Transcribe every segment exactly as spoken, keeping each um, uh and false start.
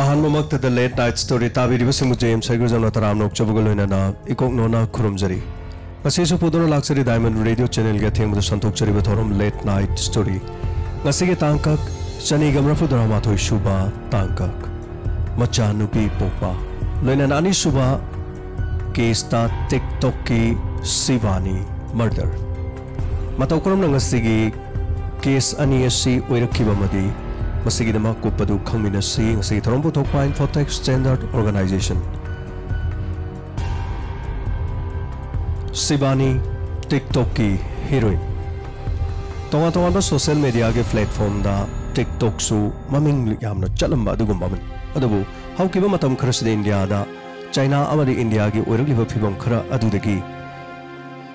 ꯑꯍꯥꯟꯕꯃꯛꯇꯗ Late Night Story ꯇꯥꯕꯤꯔꯤꯕꯁꯤꯡꯕꯨ J M ꯁꯩꯒ꯭ꯔꯖꯝꯅ ꯇꯔꯥꯝꯅ ꯑꯣꯛꯆꯕꯒ ꯂꯣꯏꯅꯅ ꯏꯀꯣꯛꯅꯣꯅ ꯈꯨꯔꯨꯝꯖꯔꯤ꯫ ꯉꯁꯤꯁꯨ ꯄꯨꯗꯨꯅ ꯂꯥꯛꯆꯔꯤ Diamond Radio Channelꯒꯤ ꯑꯊꯦꯡꯕꯗ ꯁꯟꯗꯣꯛꯆꯔꯤꯕ ꯊꯧꯔꯝ Late Night Story꯫ ꯉꯁꯤꯒꯤ ꯇꯥꯡꯀꯛ ꯆꯅꯤꯒ ꯃꯔꯤꯐꯨ ꯇꯔꯥꯃꯥꯊꯣꯏ ꯁꯨꯕ ꯇꯥꯡꯀꯛ꯫ ꯃꯆꯥꯅꯨꯄꯤ ꯄꯣꯛꯄ꯫ ꯂꯣꯏꯅꯅ ꯑꯅꯤꯁꯨꯕ caseꯇ TikTokꯀꯤ ꯁꯤꯕꯥꯅꯤ murder꯫ ꯃꯇꯧ ꯀꯔꯝꯅ ꯉꯁꯤꯒꯤ case ꯑꯅꯤ ꯑꯁꯤ ꯑꯣꯏꯔꯛꯈꯤꯕ ꯑꯃꯗꯤ ꯃꯁꯤꯒꯤꯗꯃꯛ ꯀꯨꯞꯄꯗꯨ ꯈꯪꯃꯤꯟꯅꯁꯤ꯫ ꯉꯁꯤꯒꯤ ꯊꯧꯔꯝ ꯄꯨꯊꯣꯛꯄ Infotech Standard Organization꯫ ꯁꯤꯕꯥꯅꯤ, TikTokꯀꯤ heroine꯫ ꯇꯣꯉꯥꯟ ꯇꯣꯉꯥꯟꯕ social mediaꯒꯤ platformꯗ TikTokꯁꯨ ꯃꯃꯤꯡ ꯌꯥꯝꯅ ꯆꯠꯂꯝꯕ ꯑꯗꯨꯒꯨꯝꯕ ꯑꯃꯅꯤ꯫ ꯑꯗꯨꯕꯨ ꯍꯧꯈꯤꯕ ꯃꯇꯝ ꯈꯔꯁꯤꯗ ꯏꯟꯗꯤꯌꯥꯗ ꯆꯥꯏꯅꯥ ꯑꯃꯗꯤ ꯏꯟꯗꯤꯌꯥꯒꯤ ꯑꯣꯏꯔꯛꯂꯤꯕ ꯐꯤꯕꯝ ꯈꯔ ꯑꯗꯨꯗꯒꯤ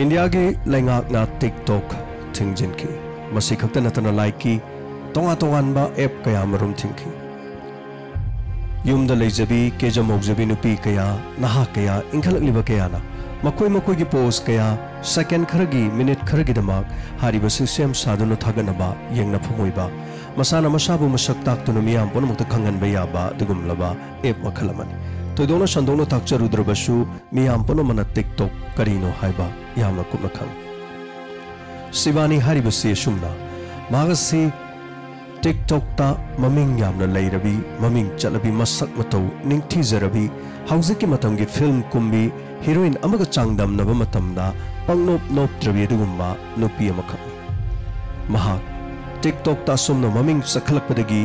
ꯏꯟꯗꯤꯌꯥꯒꯤ ꯂꯩꯉꯥꯛꯅ TikTok ꯊꯤꯡꯖꯤꯟꯈꯤ꯫ ꯃꯁꯤ ꯈꯛꯇ ꯅꯠꯇꯅ ꯂꯥꯏꯛꯀꯤ ꯇꯣꯉꯥꯟ ꯇꯣꯉꯥꯟꯕ app ꯀꯌꯥ ꯑꯃꯔꯣꯝ ꯊꯤꯡꯈꯤ꯫ ꯌꯨꯝꯗ ꯂꯩꯖꯕꯤ, ꯀꯦꯖ ꯃꯧꯖꯕꯤ ꯅꯨꯄꯤ ꯀꯌꯥ, ꯅꯍꯥ ꯀꯌꯥ, ꯏꯟꯈꯠꯂꯛꯂꯤꯕ ꯀꯌꯥꯅ ꯃꯈꯣꯏ ꯃꯈꯣꯏꯒꯤ post ꯀꯌꯥ second ꯈꯔꯒꯤ, minute ꯈꯔꯒꯤꯗꯃꯛ ꯍꯥꯏꯔꯤꯕꯁꯤ ꯁꯦꯝ ꯁꯥꯗꯨꯅ ꯊꯥꯒꯠꯅꯕ, ꯌꯦꯡꯅꯐꯝ ꯑꯣꯏꯕ, ꯃꯁꯥꯅ ꯃꯁꯥꯕꯨ ꯃꯁꯛ ꯇꯥꯛꯇꯨꯅ ꯃꯤꯌꯥꯝ ꯄꯨꯝꯅꯃꯛꯇ ꯈꯪꯍꯟꯕ ꯌꯥꯕ ꯑꯗꯨꯒꯨꯝꯂꯕ app ꯃꯈꯜ ꯑꯃꯅꯤ꯫ ꯊꯣꯏꯗꯣꯛꯅ ꯁꯟꯗꯣꯛꯅ ꯇꯥꯛꯆꯔꯨꯗ꯭ꯔꯕꯁꯨ ꯃꯤꯌꯥꯝ ꯄꯨꯝꯅꯃꯛꯅ TikTok ꯀꯔꯤꯅꯣ ꯍꯥꯏꯕ ꯌꯥꯝꯅ ꯀꯨꯞꯅ ꯈꯪꯏ꯫ ꯁꯤꯕꯥꯅꯤ ꯍꯥꯏꯔꯤꯕꯁꯤ ꯑꯁꯨꯝꯅ, ꯃꯍꯥꯛ ꯑꯁꯤ TikTokꯇ ꯃꯃꯤꯡ ꯌꯥꯝꯅ ꯂꯩꯔꯕꯤ, ꯃꯃꯤꯡ ꯆꯠꯂꯕꯤ, ꯃꯁꯛ ꯃꯇꯧ ꯅꯤꯡꯊꯤꯖꯔꯕꯤ, ꯍꯧꯖꯤꯛꯀꯤ ꯃꯇꯝꯒꯤ film ꯀꯨꯝꯕꯤ heroine ꯑꯃꯒ ꯆꯥꯡꯗꯝꯅꯕ ꯃꯇꯝꯗ ꯄꯪꯅꯣꯞ ꯅꯣꯞꯇ꯭ꯔꯕꯤ ꯑꯗꯨꯒꯨꯝꯕ ꯅꯨꯄꯤ ꯑꯃꯈꯛꯅꯤ꯫ ꯃꯍꯥꯛ TikTokꯇ ꯑꯁꯨꯝꯅ ꯃꯃꯤꯡ ꯆꯠꯈꯠꯂꯛꯄꯗꯒꯤ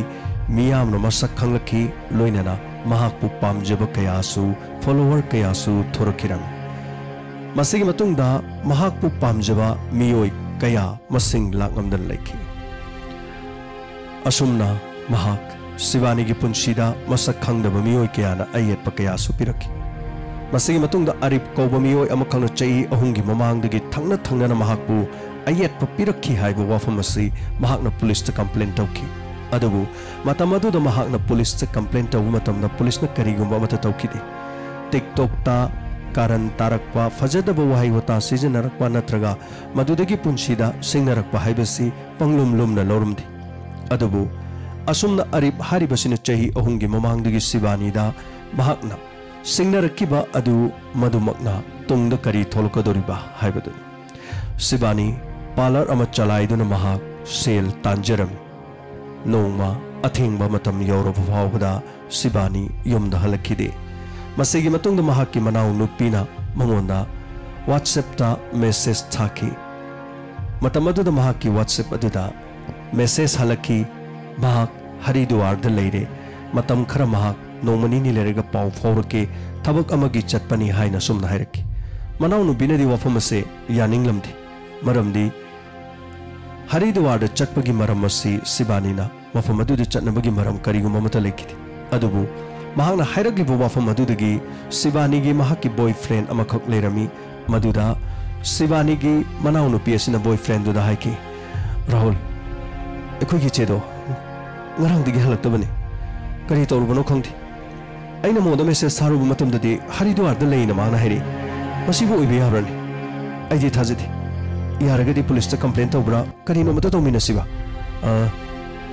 ꯃꯤꯌꯥꯝꯅ ꯃꯁꯛ ꯈꯪꯂꯛꯈꯤ, ꯂꯣꯏꯅꯅ ꯃꯍꯥꯛꯄꯨ ꯄꯥꯝꯖꯕ ꯀꯌꯥꯁꯨ, follower ꯀꯌꯥꯁꯨ ꯊꯣꯔꯛꯈꯤꯔꯝꯃꯤ꯫ ꯃꯁꯤꯒꯤ ꯃꯇꯨꯡꯗ ꯃꯍꯥꯛꯄꯨ ꯄꯥꯝꯖꯕ ꯃꯤꯑꯣꯏ ꯀꯌꯥ ꯃꯁꯤꯡ ꯂꯥꯛꯉꯝꯗꯅ ꯂꯩꯈꯤ꯫ ꯑꯁꯨꯝꯅ ꯃꯍꯥꯛ ꯁꯤꯕꯥꯅꯤꯒꯤ ꯄꯨꯟꯁꯤꯗ ꯃꯁꯛ ꯈꯪꯗꯕ ꯃꯤꯑꯣꯏ ꯀꯌꯥꯅ ꯑꯌꯦꯠꯄ ꯀꯌꯥꯁꯨ ꯄꯤꯔꯛꯈꯤ꯫ ꯃꯁꯤꯒꯤ ꯃꯇꯨꯡꯗ ꯑꯔꯤꯞ ꯀꯧꯕ ꯃꯤꯑꯣꯏ ꯑꯃꯈꯛꯅ ꯆꯍꯤ ꯑꯍꯨꯝꯒꯤ ꯃꯃꯥꯡꯗꯒꯤ ꯊꯪꯅ ꯊꯪꯅꯅ ꯃꯍꯥꯛꯄꯨ ꯑꯌꯦꯠꯄ ꯄꯤꯔꯛꯈꯤ ꯍꯥꯏꯕ ꯋꯥꯐꯝ ꯑꯁꯤ ꯃꯍꯥꯛꯅ ꯄꯨꯂꯤꯁꯇ complain ꯇꯧꯈꯤ꯫ ꯑꯗꯨꯕꯨ ꯃꯇꯝ ꯑꯗꯨꯗ ꯃꯍꯥꯛꯅ ꯄꯨꯂꯤꯁꯇ complain ꯇꯧꯕ ꯃꯇꯝꯗ ꯄꯨꯂꯤꯁꯅ ꯀꯔꯤꯒꯨꯝꯕ ꯑꯃꯠꯇ ꯇꯧꯈꯤꯗꯦ꯫ TikTokꯇ ꯀꯥꯔꯟ ꯇꯥꯔꯛꯄ, ꯐꯖꯗꯕ ꯋꯥꯍꯩ ꯋꯥꯇꯥ ꯁꯤꯖꯤꯟꯅꯔꯛꯄ ꯅꯠꯇ꯭ꯔꯒ ꯃꯗꯨꯗꯒꯤ ꯄꯨꯟꯁꯤꯗ ꯁꯤꯡꯅꯔꯛꯄ ꯍꯥꯏꯕꯁꯤ ꯄꯪꯂꯨꯝ ꯂꯨꯝꯅ ꯂꯧꯔꯝꯗꯦ꯫ ꯑꯗꯨꯕꯨ ꯑꯁꯨꯝꯅ ꯑꯔꯤꯞ ꯍꯥꯏꯔꯤꯕꯁꯤꯅ ꯆꯍꯤ ꯑꯍꯨꯝꯒꯤ ꯃꯃꯥꯡꯗꯒꯤ ꯁꯤꯕꯥꯅꯤꯗ ꯃꯍꯥꯛꯅ ꯁꯤꯡꯅꯔꯛꯈꯤꯕ ꯑꯗꯨ ꯃꯗꯨꯃꯛꯅ ꯇꯨꯡꯗ ꯀꯔꯤ ꯊꯣꯛꯂꯛꯀꯗꯧꯔꯤꯕ ꯍꯥꯏꯕꯗꯨꯅꯤ꯫ ꯁꯤꯕꯥꯅꯤ ꯄꯥꯔꯂꯔ ꯑꯃ ꯆꯂꯥꯏꯗꯨꯅ ꯃꯍꯥꯛ ꯁꯦꯜ ꯇꯥꯟꯖꯔꯝꯃꯤ꯫ ꯅꯣꯡꯃ ꯑꯊꯦꯡꯕ ꯃꯇꯝ ꯌꯧꯔꯕ ꯐꯥꯎꯕꯗ ꯁꯤꯕꯥꯅꯤ ꯌꯨꯝꯗ ꯍꯜꯂꯛꯈꯤꯗꯦ꯫ ꯃꯁꯤꯒꯤ ꯃꯇꯨꯡꯗ ꯃꯍꯥꯛꯀꯤ ꯃꯅꯥꯎ ꯅꯨꯄꯤꯅ ꯃꯉꯣꯟꯗ WhatsApp-ꯇ message ꯊꯥꯈꯤ꯫ ꯃꯇꯝ ꯑꯗꯨꯗ ꯃꯍꯥꯛꯀꯤ WhatsApp ꯑꯗꯨꯗ message ꯍꯜꯂꯛꯈꯤ, "ꯃꯍꯥꯛ ꯍꯔꯤꯗ꯭ꯋꯥꯔꯗ ꯂꯩꯔꯦ꯫ ꯃꯇꯝ ꯈꯔ ꯃꯍꯥꯛ ꯅꯣꯡꯃ ꯅꯤꯅꯤ ꯂꯩꯔꯒ ꯄꯥꯎ ꯐꯥꯎꯔꯛꯀꯦ, ꯊꯕꯛ ꯑꯃꯒꯤ ꯆꯠꯄꯅꯤ" ꯍꯥꯏꯅ ꯑꯁꯨꯝꯅ ꯍꯥꯏꯔꯛꯈꯤ꯫ ꯃꯅꯥꯎ ꯅꯨꯄꯤꯅꯗꯤ ꯋꯥꯐꯝ ꯑꯁꯦ ꯌꯥꯅꯤꯡꯂꯝꯗꯦ꯫ ꯃꯔꯝꯗꯤ ꯍꯔꯤꯗ꯭ꯋꯥꯔꯗ ꯆꯠꯄꯒꯤ ꯃꯔꯝ ꯑꯁꯤ ꯁꯤꯕꯥꯅꯤꯅ ꯃꯐꯝ ꯑꯗꯨꯗ ꯆꯠꯅꯕꯒꯤ ꯃꯔꯝ ꯀꯔꯤꯒꯨꯝꯕ ꯑꯃꯠꯇ ꯂꯩꯈꯤꯗꯦ꯫ ꯑꯗꯨꯕꯨ ꯃꯍꯥꯛꯅ ꯍꯥꯏꯔꯛꯂꯤꯕ ꯋꯥꯐꯝ ꯑꯗꯨꯗꯒꯤ ꯁꯤꯕꯥꯅꯤꯒꯤ ꯃꯍꯥꯛꯀꯤ boyfriend ꯑꯃꯈꯛ ꯂꯩꯔꯝꯃꯤ꯫ ꯃꯗꯨꯗ ꯁꯤꯕꯥꯅꯤꯒꯤ ꯃꯅꯥꯎꯅꯨꯄꯤ ꯑꯁꯤꯅ boyfriend-ꯗꯨꯗ ꯍꯥꯏꯈꯤ, "ꯔꯥꯍꯨꯜ, ꯑꯩꯈꯣꯏꯒꯤ ꯏꯆꯦꯗꯣ ꯉꯔꯥꯡꯗꯒꯤ ꯍꯜꯂꯛꯇꯕꯅꯤ꯫ ꯀꯔꯤ ꯇꯧꯔꯨꯕꯅꯣ ꯈꯪꯗꯦ꯫ ꯑꯩꯅ ꯃꯉꯣꯟꯗ message ꯊꯥꯔꯨꯕ ꯃꯇꯝꯗꯗꯤ ꯍꯔꯤꯗ꯭ꯋꯥꯔꯗ ꯂꯩꯅ ꯃꯥꯅ ꯍꯥꯏꯔꯛꯏ꯫ ꯃꯁꯤꯕꯨ ꯑꯣꯏꯕ ꯌꯥꯕ꯭ꯔꯅꯤ? ꯑꯩꯗꯤ ꯊꯥꯖꯗꯦ꯫ ꯌꯥꯔꯒꯗꯤ ꯄꯨꯂꯤꯁꯇ complain ꯇꯧꯕ꯭ꯔꯥ ꯀꯔꯤꯅꯣ ꯑꯃꯇ ꯇꯧꯃꯤꯟꯅꯁꯤꯕ꯫ ꯑ,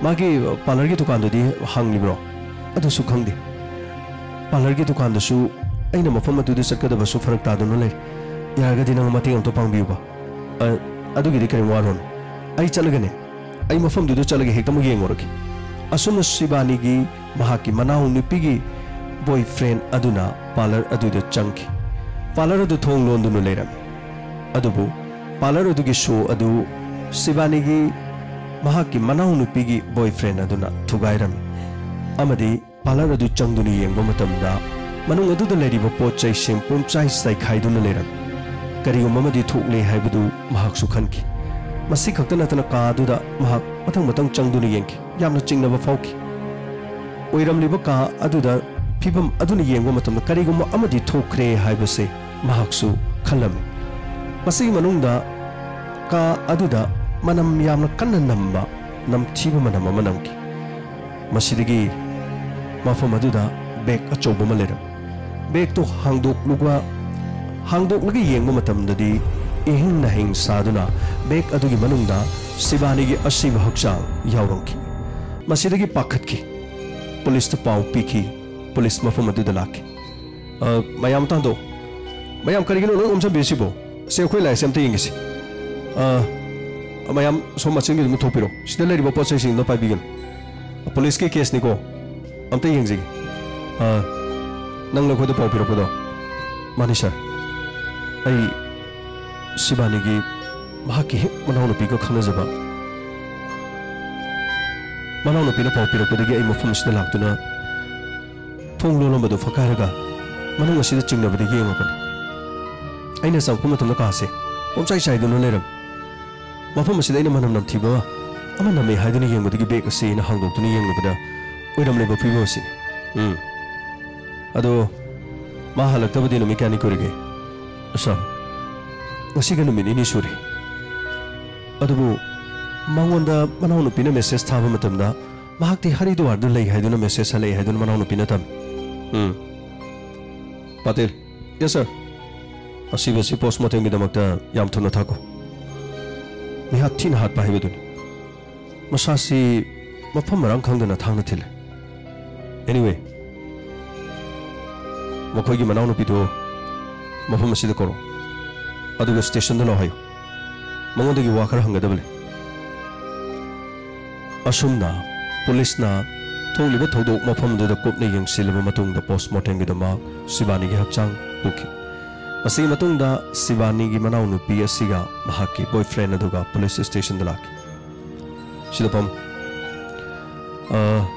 ꯃꯥꯒꯤ ꯄꯥꯔꯂꯔꯒꯤ ꯗꯨꯀꯥꯟꯗꯨꯗꯤ ꯍꯥꯡꯂꯤꯕ꯭ꯔꯣ? ꯑꯗꯨꯁꯨ ꯈꯪꯗꯦ꯫ ꯄꯥꯔꯂꯔꯒꯤ ꯗꯨꯀꯥꯟꯗꯨꯁꯨ ꯑꯩꯅ ꯃꯐꯝ ꯑꯗꯨꯗ ꯆꯠꯀꯗꯕꯁꯨ ꯐꯔꯛ ꯇꯥꯗꯨꯅ ꯂꯩ꯫ ꯌꯥꯔꯒꯗꯤ ꯅꯪ ꯃꯇꯦꯡ ꯑꯝꯇ ꯄꯥꯡꯕꯤꯌꯨꯕ꯫" "ꯑ, ꯑꯗꯨꯒꯤꯗꯤ ꯀꯔꯤꯝ ꯋꯥꯔꯨꯔꯅꯨ꯫ ꯑꯩ ꯆꯠꯂꯒꯅꯦ, ꯑꯩ ꯃꯐꯝꯗꯨꯗ ꯆꯠꯂꯒ ꯍꯦꯛꯇꯃꯛ ꯌꯦꯡꯉꯨꯔꯒꯦ꯫" ꯑꯁꯨꯝꯅ ꯁꯤꯕꯥꯅꯤꯒꯤ ꯃꯍꯥꯛꯀꯤ ꯃꯅꯥꯎ ꯅꯨꯄꯤꯒꯤ boyfriend ꯑꯗꯨꯅ ꯄꯥꯔꯂꯔ ꯑꯗꯨꯗ ꯆꯪꯈꯤ꯫ ꯄꯥꯔꯂꯔ ꯑꯗꯨ ꯊꯣꯡ ꯂꯣꯟꯗꯨꯅ ꯂꯩꯔꯝꯃꯤ꯫ ꯑꯗꯨꯕꯨ ꯄꯥꯔꯂꯔ ꯑꯗꯨꯒꯤ show ꯑꯗꯨ ꯁꯤꯕꯥꯅꯤꯒꯤ ꯃꯍꯥꯛꯀꯤ ꯃꯅꯥꯎ ꯅꯨꯄꯤꯒꯤ boyfriend ꯑꯗꯨꯅ ꯊꯨꯒꯥꯏꯔꯝꯃꯤ꯫ ꯑꯃꯗꯤ ꯄꯥꯔꯂꯔ ꯑꯗꯨ ꯆꯪꯗꯨꯅ ꯌꯦꯡꯕ ꯃꯇꯝꯗ ꯃꯅꯨꯡ ꯑꯗꯨꯗ ꯂꯩꯔꯤꯕ ꯄꯣꯠ ꯆꯩꯁꯤꯡ ꯄꯨꯝꯆꯥꯏ ꯆꯥꯏꯈꯥꯏꯗꯨꯅ ꯂꯩꯔꯝꯃꯤ꯫ ꯀꯔꯤꯒꯨꯝꯕ ꯑꯃꯗꯤ ꯊꯣꯛꯂꯦ ꯍꯥꯏꯕꯗꯨ ꯃꯍꯥꯛꯁꯨ ꯈꯟꯈꯤ꯫ ꯃꯁꯤ ꯈꯛꯇ ꯅꯠꯇꯅ ꯀꯥ ꯑꯗꯨꯗ ꯃꯍꯥꯛ ꯃꯊꯪ ꯃꯊꯪ ꯆꯪꯗꯨꯅ ꯌꯦꯡꯈꯤ꯫ ꯌꯥꯝꯅ ꯆꯤꯡꯅꯕ ꯐꯥꯎꯈꯤ꯫ ꯑꯣꯏꯔꯝꯂꯤꯕ ꯀꯥ ꯑꯗꯨꯗ ꯐꯤꯕꯝ ꯑꯗꯨꯅ ꯌꯦꯡꯕ ꯃꯇꯝꯗ ꯀꯔꯤꯒꯨꯝꯕ ꯑꯃꯗꯤ ꯊꯣꯛꯈ꯭ꯔꯦ ꯍꯥꯏꯕꯁꯦ ꯃꯍꯥꯛꯁꯨ ꯈꯜꯂꯝꯃꯤ꯫ ꯃꯁꯤꯒꯤ ꯃꯅꯨꯡꯗ ꯀꯥ ꯑꯗꯨꯗ ꯃꯅꯝ ꯌꯥꯝꯅ ꯀꯟꯅ ꯅꯝꯕ ꯅꯝꯊꯤꯕ ꯃꯅꯝ ꯑꯃ ꯅꯝꯈꯤ꯫ ꯃꯁꯤꯗꯒꯤ ꯃꯐꯝ ꯑꯗꯨꯗ bag ꯑꯆꯧꯕ ꯑꯃ ꯂꯩꯔꯝꯃꯤ꯫ Bag-ꯇꯨ ꯍꯥꯡꯗꯣꯛꯂꯨꯒ, ꯍꯥꯡꯗꯣꯛꯂꯒ ꯌꯦꯡꯕ ꯃꯇꯝꯗꯗꯤ ꯏꯍꯤꯡ ꯅꯥꯍꯤꯡ ꯁꯥꯗꯨꯅ bag ꯑꯗꯨꯒꯤ ꯃꯅꯨꯡꯗ ꯁꯤꯕꯥꯅꯤꯒꯤ ꯑꯁꯤꯕ ꯍꯛꯆꯥꯡ ꯌꯥꯎꯔꯝꯈꯤ꯫ ꯃꯁꯤꯗꯒꯤ ꯄꯥꯈꯠꯈꯤ꯫ ꯄꯨꯂꯤꯁꯇ ꯄꯥꯎ ꯄꯤꯈꯤ꯫ ꯄꯨꯂꯤꯁ ꯃꯐꯝ ꯑꯗꯨꯗ ꯂꯥꯛꯈꯤ꯫ "ꯑ, ꯃꯌꯥꯝ ꯑꯝꯇ ꯍꯟꯗꯣꯛꯎ꯫ ꯃꯌꯥꯝ, ꯀꯔꯤꯒꯤꯅꯣ ꯂꯣꯏ ꯑꯣꯝꯁꯤꯟꯕꯤꯔꯤꯁꯤꯕꯣ? ꯁꯦ, ꯑꯩꯈꯣꯏ ꯂꯥꯏꯁꯦ ꯑꯝꯇ ꯌꯦꯡꯒꯦꯁꯦ꯫ ꯑ, ꯃꯌꯥꯝ ꯁꯣꯝ ꯃꯆꯤꯟꯒꯤ ꯑꯗꯨꯝ ꯊꯣꯛꯄꯤꯔꯣ꯫ ꯁꯤꯗ ꯂꯩꯔꯤꯕ ꯄꯣꯠ ꯆꯩꯁꯤꯡꯗꯣ ꯄꯥꯏꯕꯤꯒꯅꯨ꯫ ꯄꯨꯂꯤꯁꯀꯤ ꯀꯦꯁꯅꯤꯀꯣ꯫ ꯑꯝꯇ ꯌꯦꯡꯖꯒꯦ꯫ ꯑ, ꯅꯪꯅ ꯑꯩꯈꯣꯏꯗ ꯄꯥꯎ ꯄꯤꯔꯛꯄꯗꯣ?" "ꯃꯥꯅꯤ, ꯁꯥꯔ꯫ ꯑꯩ ꯁꯤꯕꯥꯅꯤꯒꯤ, ꯃꯍꯥꯛꯀꯤ ꯍꯦꯛ ꯃꯅꯥꯎꯅꯨꯄꯤꯒ ꯈꯪꯅꯖꯕ꯫ ꯃꯅꯥꯎꯅꯨꯄꯤꯅ ꯄꯥꯎ ꯄꯤꯔꯛꯄꯗꯒꯤ ꯑꯩ ꯃꯐꯝ ꯑꯁꯤꯗ ꯂꯥꯛꯇꯨꯅ ꯊꯣꯡ ꯂꯣꯜꯂꯝꯕꯗꯨ ꯐꯛꯀꯥꯏꯔꯒ ꯃꯅꯨꯡ ꯑꯁꯤꯗ ꯆꯤꯡꯅꯕꯗꯒꯤ ꯌꯦꯡꯉꯛꯄꯅꯤ꯫ ꯑꯩꯅ ꯆꯪꯉꯛꯄ ꯃꯇꯝꯗ ꯀꯥꯁꯦ ꯄꯨꯝꯆꯥꯏ ꯆꯥꯏꯗꯨꯅ ꯂꯩꯔꯝꯃꯤ꯫ ꯃꯐꯝ ꯑꯁꯤꯗ ꯑꯩꯅ ꯃꯅꯝ ꯅꯝꯊꯤꯕ ꯑꯃ ꯅꯝꯃꯤ ꯍꯥꯏꯗꯨꯅ ꯌꯦꯡꯕꯗꯒꯤ ꯕꯦꯒ ꯑꯁꯤ ꯑꯩꯅ ꯍꯥꯡꯗꯣꯛꯇꯨꯅ ꯌꯦꯡꯂꯨꯕꯗ ꯑꯣꯏꯔꯝꯂꯤꯕ ꯐꯤꯕꯝ ꯑꯁꯤꯅꯤ꯫ ꯎꯝ꯫ ꯑꯗꯣ ꯃꯥ ꯍꯜꯂꯛꯇꯕꯗꯤ ꯅꯨꯃꯤꯠ ꯀꯌꯥꯅꯤ ꯀꯨꯏꯔꯒꯦ?" "ꯑꯁꯥ, ꯉꯁꯤꯒ ꯅꯨꯃꯤꯠ ꯅꯤꯅꯤ ꯁꯨꯔꯦ꯫ ꯑꯗꯨꯕꯨ ꯃꯉꯣꯟꯗ ꯃꯅꯥꯎꯅꯨꯄꯤꯅ ꯃꯦꯁꯦꯖ ꯊꯥꯕ ꯃꯇꯝꯗ ꯃꯍꯥꯛꯇꯤ ꯍꯔꯤꯗ꯭ꯋꯥꯔꯗ ꯂꯩ ꯍꯥꯏꯗꯨꯅ ꯃꯦꯁꯦꯖ ꯍꯜꯂꯛꯑꯦ ꯍꯥꯏꯗꯨꯅ ꯃꯅꯥꯎꯅꯨꯄꯤꯅ ꯊꯝꯃꯤ꯫" ꯎꯝ꯫ "ꯄꯥꯇꯤꯜ꯫" "ꯌꯦꯁ, ꯁꯥꯔ꯫" "ꯑꯁꯤꯕꯁꯤ ꯄꯣꯁꯃꯣꯔꯇꯦꯝꯒꯤꯗꯃꯛꯇ ꯌꯥꯝ ꯊꯨꯅ ꯊꯥꯈꯣ꯫ ꯃꯤꯍꯥꯠ ꯊꯤꯅ ꯍꯥꯠꯄ ꯍꯥꯏꯕꯗꯨꯅꯤ꯫ ꯃꯁꯥꯁꯤ ꯃꯐꯝ ꯃꯔꯥꯡ ꯈꯪꯗꯅ ꯊꯥꯡꯅ ꯊꯤꯜꯂꯦ꯫ ꯑꯦꯅꯤꯋꯦ, ꯃꯈꯣꯏꯒꯤ ꯃꯅꯥꯎꯅꯨꯄꯤꯗꯨ ꯃꯐꯝ ꯑꯁꯤꯗ ꯀꯧꯔꯣ, ꯑꯗꯨꯒ ꯁ꯭ꯇꯦꯁꯟꯗ ꯂꯥꯛꯑꯣ ꯍꯥꯏꯌꯨ꯫ ꯃꯉꯣꯟꯗꯒꯤ ꯋꯥ ꯈꯔ ꯍꯪꯒꯗꯕ ꯂꯩ꯫" ꯑꯁꯨꯝꯅ ꯄꯨꯂꯤꯁꯅ ꯊꯣꯛꯂꯤꯕ ꯊꯧꯗꯣꯛ ꯃꯐꯝꯗꯨꯗ ꯀꯨꯞꯅ ꯌꯦꯡꯁꯤꯜꯂꯕ ꯃꯇꯨꯡꯗ ꯄꯣꯁꯃꯣꯔꯇꯦꯝꯒꯤꯗꯃꯛ ꯁꯤꯕꯥꯅꯤꯒꯤ ꯍꯛꯆꯥꯡ ꯄꯨꯈꯤ꯫ ꯃꯁꯤꯒꯤ ꯃꯇꯨꯡꯗ ꯁꯤꯕꯥꯅꯤꯒꯤ ꯃꯅꯥꯎꯅꯨꯄꯤ ꯑꯁꯤꯒ ꯃꯍꯥꯛꯀꯤ ꯕꯣꯏꯐ꯭ꯔꯦꯟ ꯑꯗꯨꯒ ꯄꯨꯂꯤꯁ ꯁ꯭ꯇꯦꯁꯟꯗ ꯂꯥꯛꯈꯤ꯫ "ꯁꯤꯗ ꯐꯝ꯫ ꯑ,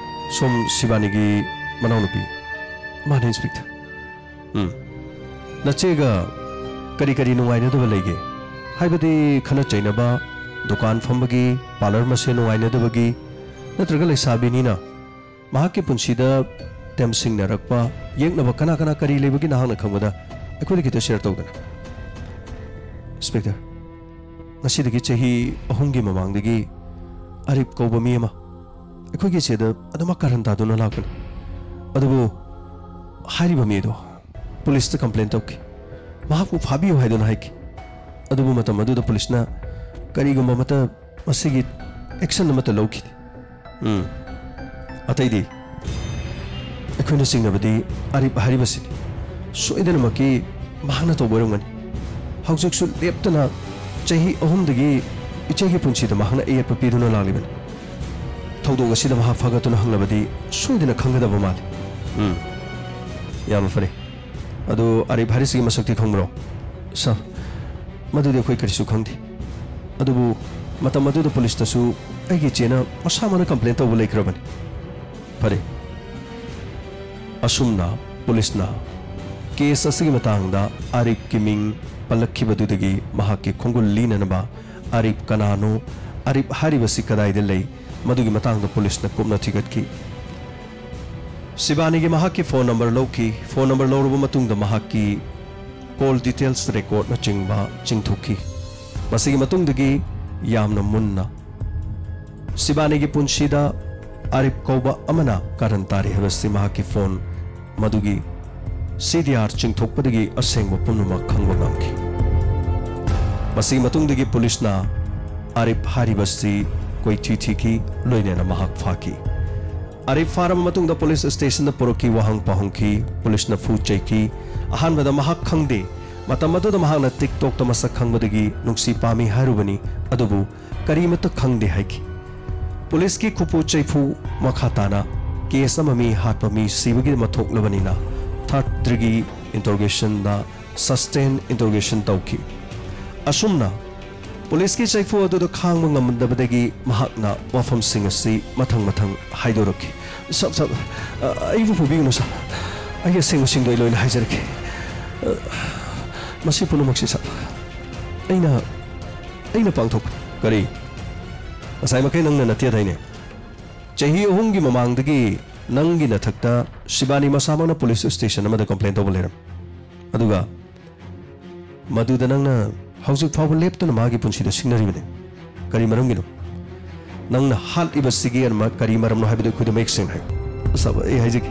ꯁꯣꯝ ꯁꯤꯕꯥꯅꯤꯒꯤ ꯃꯅꯥꯎꯅꯨꯄꯤ꯫" "ꯃꯥꯅꯦ, ꯏꯟꯁꯄꯦꯛꯇꯔ꯫" "ꯎꯝ꯫ ꯅꯆꯦꯒ ꯀꯔꯤ ꯀꯔꯤ ꯅꯨꯡꯉꯥꯏꯅꯗꯕ ꯂꯩꯒꯦ? ꯍꯥꯏꯕꯗꯤ ꯈꯠꯅ ꯆꯩꯅꯕ, ꯗꯨꯀꯥꯟ ꯐꯝꯕꯒꯤ, ꯄꯥꯔꯂꯔ ꯃꯁꯦꯟ ꯅꯨꯡꯉꯥꯏꯅꯗꯕꯒꯤ, ꯅꯠꯇ꯭ꯔꯒ ꯂꯩꯁꯥꯕꯤꯅꯤꯅ ꯃꯍꯥꯛꯀꯤ ꯄꯨꯟꯁꯤꯗ ꯇꯦꯝꯁꯤꯡꯅꯔꯛꯄ, ꯌꯦꯛꯅꯕ ꯀꯅꯥ ꯀꯅꯥ ꯀꯔꯤ ꯂꯩꯕꯒꯦ ꯅꯍꯥꯛꯅ ꯈꯪꯕꯗ ꯑꯩꯈꯣꯏꯗ ꯈꯤꯇ ꯁꯤꯌꯔ ꯇꯧꯗꯅ꯫" "ꯏꯟꯁꯄꯦꯛꯇꯔ, ꯉꯁꯤꯗꯒꯤ ꯆꯍꯤ ꯑꯍꯨꯝꯒꯤ ꯃꯃꯥꯡꯗꯒꯤ ꯑꯔꯤꯞ ꯀꯧꯕ ꯃꯤ ꯑꯃ ꯑꯩꯈꯣꯏꯒꯤ ꯁꯤꯗ ꯑꯗꯨꯃꯛ ꯀꯥꯔꯟ ꯇꯥꯗꯨꯅ ꯂꯥꯛꯄꯅꯤ꯫ ꯑꯗꯨꯕꯨ ꯍꯥꯏꯔꯤꯕ ꯃꯤ ꯑꯗꯨ ꯄꯨꯂꯤꯁꯇ ꯀꯝꯄ꯭ꯂꯦꯟ ꯇꯧꯈꯤ꯫ ꯃꯍꯥꯛꯄꯨ ꯐꯥꯕꯤꯌꯨ ꯍꯥꯏꯗꯨꯅ ꯍꯥꯏꯈꯤ꯫ ꯑꯗꯨꯕꯨ ꯃꯇꯝ ꯑꯗꯨꯗ ꯄꯨꯂꯤꯁꯅ ꯀꯔꯤꯒꯨꯝꯕ ꯑꯃꯠꯇ ꯃꯁꯤꯒꯤ ꯑꯦꯛꯁꯟ ꯑꯃꯠꯇ ꯂꯧꯈꯤꯗꯦ꯫ ꯎꯝ꯫ ꯑꯇꯩꯗꯤ? ꯑꯩꯈꯣꯏꯅ ꯆꯤꯡꯅꯕꯗꯤ ꯑꯔꯤꯞ ꯍꯥꯏꯔꯤꯕꯁꯤꯅꯤ꯫ ꯁꯣꯏꯗꯅꯃꯛꯀꯤ ꯃꯍꯥꯛꯅ ꯇꯧꯕ ꯑꯣꯏꯔꯝꯒꯅꯤ꯫ ꯍꯧꯖꯤꯛꯁꯨ ꯂꯦꯞꯇꯅ ꯆꯍꯤ ꯑꯍꯨꯝꯗꯒꯤ ꯏꯆꯦꯒꯤ ꯄꯨꯟꯁꯤꯗ ꯃꯍꯥꯛꯅ ꯑꯌꯦꯠꯄ ꯄꯤꯗꯨꯅ ꯂꯥꯛꯂꯤꯕꯅꯤ꯫ ꯊꯧꯗꯣꯛ ꯑꯁꯤꯗ ꯃꯍꯥꯛ ꯐꯥꯒꯠꯇꯨꯅ ꯍꯪꯂꯕꯗꯤ ꯁꯣꯏꯗꯅ ꯈꯪꯒꯗꯕ ꯃꯥꯜꯂꯤ꯫ ꯎꯝ꯫ ꯌꯥꯝꯅ ꯐꯔꯦ꯫ ꯑꯗꯨ ꯑꯔꯤꯞ ꯍꯥꯏꯔꯤꯁꯤꯒꯤ ꯃꯁꯛꯇꯤ ꯈꯪꯕ꯭ꯔꯣ? ꯁꯥꯔ, ꯃꯗꯨꯗꯤ ꯑꯩꯈꯣꯏ ꯀꯔꯤꯁꯨ ꯈꯪꯗꯦ꯫ ꯑꯗꯨꯕꯨ ꯃꯇꯝ ꯑꯗꯨꯗ ꯄꯨꯂꯤꯁꯇꯁꯨ ꯑꯩꯒꯤ ꯏꯆꯦꯅ ꯃꯁꯥꯃꯛꯅ ꯀꯝꯄ꯭ꯂꯦꯟ ꯇꯧꯕ ꯂꯩꯈ꯭ꯔꯕꯅꯤ꯫ ꯐꯔꯦ꯫ ꯑꯁꯨꯝꯅ ꯄꯨꯂꯤꯁꯅ ꯀꯦꯁ ꯑꯁꯤꯒꯤ ꯃꯇꯥꯡꯗ ꯑꯔꯤꯞꯀꯤ ꯃꯤꯡ ꯄꯜꯂꯛꯈꯤꯕꯗꯨꯗꯒꯤ ꯃꯍꯥꯛꯀꯤ ꯈꯣꯡꯒꯨꯜ ꯂꯤꯅꯅꯕ ꯑꯔꯤꯞ ꯀꯅꯥꯅꯣ, ꯑꯔꯤꯞ ꯍꯥꯏꯔꯤꯕꯁꯤ ꯀꯗꯥꯏꯗ ꯂꯩ, ꯃꯗꯨꯒꯤ ꯃꯇꯥꯡꯗ ꯄꯨꯂꯤꯁꯅ ꯀꯨꯞꯅ ꯊꯤꯒꯠꯈꯤ꯫ ꯁꯤꯕꯥꯅꯤꯒꯤ ꯃꯍꯥꯛꯀꯤ ꯐꯣꯟ ꯅꯝꯕꯔ ꯂꯧꯈꯤ꯫ ꯐꯣꯟ ꯅꯝꯕꯔ ꯂꯧꯔꯕ ꯃꯇꯨꯡꯗ ꯃꯍꯥꯛꯀꯤ ꯀꯣꯜ ꯗꯤꯇꯦꯜꯁ ꯔꯦꯀꯣꯔꯠꯅꯆꯤꯡꯕ ꯆꯤꯡꯊꯣꯛꯈꯤ꯫ ꯃꯁꯤꯒꯤ ꯃꯇꯨꯡꯗꯒꯤ ꯌꯥꯝꯅ ꯃꯨꯟꯅ ꯁꯤꯕꯥꯅꯤꯒꯤ ꯄꯨꯟꯁꯤꯗ ꯑꯔꯤꯞ ꯀꯧꯕ ꯑꯃꯅ ꯀꯥꯔꯟ ꯇꯥꯔꯤ ꯍꯥꯏꯕꯁꯤ ꯃꯍꯥꯛꯀꯤ ꯐꯣꯟ ꯃꯗꯨꯒꯤ ꯁꯤ ꯗꯤ ꯑꯥꯔ ꯆꯤꯡꯊꯣꯛꯄꯗꯒꯤ ꯑꯁꯦꯡꯕ ꯄꯨꯝꯅꯃꯛ ꯈꯪꯕ ꯉꯝꯈꯤ꯫ ꯃꯁꯤꯒꯤ ꯃꯇꯨꯡꯗꯒꯤ ꯄꯨꯂꯤꯁꯅ ꯑꯔꯤꯞ ꯍꯥꯏꯔꯤꯕꯁꯤ ꯀꯣꯏꯊꯤ ꯊꯤꯈꯤ, ꯂꯣꯏꯅꯅ ꯃꯍꯥꯛ ꯐꯥꯈꯤ꯫ ꯑꯔꯤꯞ ꯐꯥꯔꯕ ꯃꯇꯨꯡꯗ ꯄꯨꯂꯤꯁ ꯁ꯭ꯇꯦꯁꯟꯗ ꯄꯨꯔꯛꯈꯤ, ꯋꯥꯍꯪ ꯄꯥꯎꯍꯪꯈꯤ, ꯄꯨꯂꯤꯁꯅ ꯐꯨ ꯆꯩꯈꯤ꯫ ꯑꯍꯥꯟꯕꯗ ꯃꯍꯥꯛ ꯈꯪꯗꯦ꯫ ꯃꯇꯝ ꯑꯗꯨꯗ ꯃꯍꯥꯛꯅ ꯇꯤꯛꯇꯣꯛꯇ ꯃꯁꯛ ꯈꯪꯕꯗꯒꯤ ꯅꯨꯡꯁꯤ ꯄꯥꯝꯃꯤ ꯍꯥꯏꯔꯨꯕꯅꯤ, ꯑꯗꯨꯕꯨ ꯀꯔꯤꯃꯠꯇ ꯈꯪꯗꯦ ꯍꯥꯏꯈꯤ꯫ ꯄꯨꯂꯤꯁꯀꯤ ꯈꯨꯐꯨ ꯆꯩꯐꯨ ꯃꯈꯥ ꯇꯥꯅ ꯀꯦꯁ ꯑꯃ ꯃꯤ ꯍꯥꯠꯄ ꯃꯤ ꯁꯤꯕꯒꯤꯗꯃꯛ ꯊꯣꯛꯂꯕꯅꯤꯅ ꯊꯥꯔꯠ ꯗꯤꯒ꯭ꯔꯤ ꯏꯟꯇꯔꯣꯒꯦꯁꯟꯗ ꯁꯁꯇꯦꯟ ꯏꯟꯇꯔꯣꯒꯦꯁꯟ ꯇꯧꯈꯤ꯫ ꯑꯁꯨꯝꯅ ꯄꯨꯂꯤꯁꯀꯤ ꯆꯩꯐꯨ ꯑꯗꯨꯗ ꯈꯥꯡꯕ ꯉꯝꯗꯕꯗꯒꯤ ꯃꯍꯥꯛꯅ ꯋꯥꯐꯝꯁꯤꯡ ꯑꯁꯤ ꯃꯊꯪ ꯃꯊꯪ ꯍꯥꯏꯗꯣꯔꯛꯈꯤ꯫ "ꯁꯥꯔ, ꯁꯥꯔ, ꯑ, ꯑꯩꯕꯨ ꯐꯨꯕꯤꯒꯅꯨ ꯁꯥꯔ꯫ ꯑꯩꯒꯤ ꯑꯁꯦꯡꯕꯁꯤꯡꯗꯣ ꯑꯩ ꯂꯣꯏꯅ ꯍꯥꯏꯖꯔꯛꯀꯦ꯫ ꯑ, ꯃꯁꯤ ꯄꯨꯝꯅꯃꯛꯁꯤ ꯁꯥꯔ, ꯑꯩꯅ, ꯑꯩꯅ ꯄꯥꯡꯊꯣꯛꯄꯅꯤ꯫" "ꯀꯔꯤ? ꯉꯁꯥꯏ ꯃꯈꯩ ꯅꯪꯅ ꯅꯠꯇꯦ ꯍꯥꯏꯗꯥꯏꯅꯦ? ꯆꯍꯤ ꯑꯍꯨꯝꯒꯤ ꯃꯃꯥꯡꯗꯒꯤ ꯅꯪꯒꯤ ꯅꯊꯛꯇ ꯁꯤꯕꯥꯅꯤ ꯃꯁꯥꯃꯛꯅ ꯄꯨꯂꯤꯁ ꯁ꯭ꯇꯦꯁꯟ ꯑꯃꯗ ꯀꯝꯄ꯭ꯂꯦꯟ ꯇꯧꯕ ꯂꯩꯔꯝꯃꯤ꯫ ꯑꯗꯨꯒ ꯃꯗꯨꯗ ꯅꯪꯅ ꯍꯧꯖꯤꯛ ꯐꯥꯎꯕ ꯂꯦꯞꯇꯅ ꯃꯥꯒꯤ ꯄꯨꯟꯁꯤꯗ ꯁꯤꯡꯅꯔꯤꯕꯅꯤ꯫ ꯀꯔꯤ ꯃꯔꯝꯒꯤꯅꯣ? ꯅꯪꯅ ꯍꯥꯠꯂꯤꯕꯁꯤꯒꯤ ꯑꯃ-, ꯀꯔꯤ ꯃꯔꯝꯅꯣ ꯍꯥꯏꯕꯗꯨ ꯑꯩꯈꯣꯏꯗ ꯃꯌꯦꯛ ꯁꯦꯡꯅ ꯍꯥꯏꯌꯨ꯫" "ꯁꯥꯔ, ꯑꯩ ꯍꯥꯏꯖꯒꯦ꯫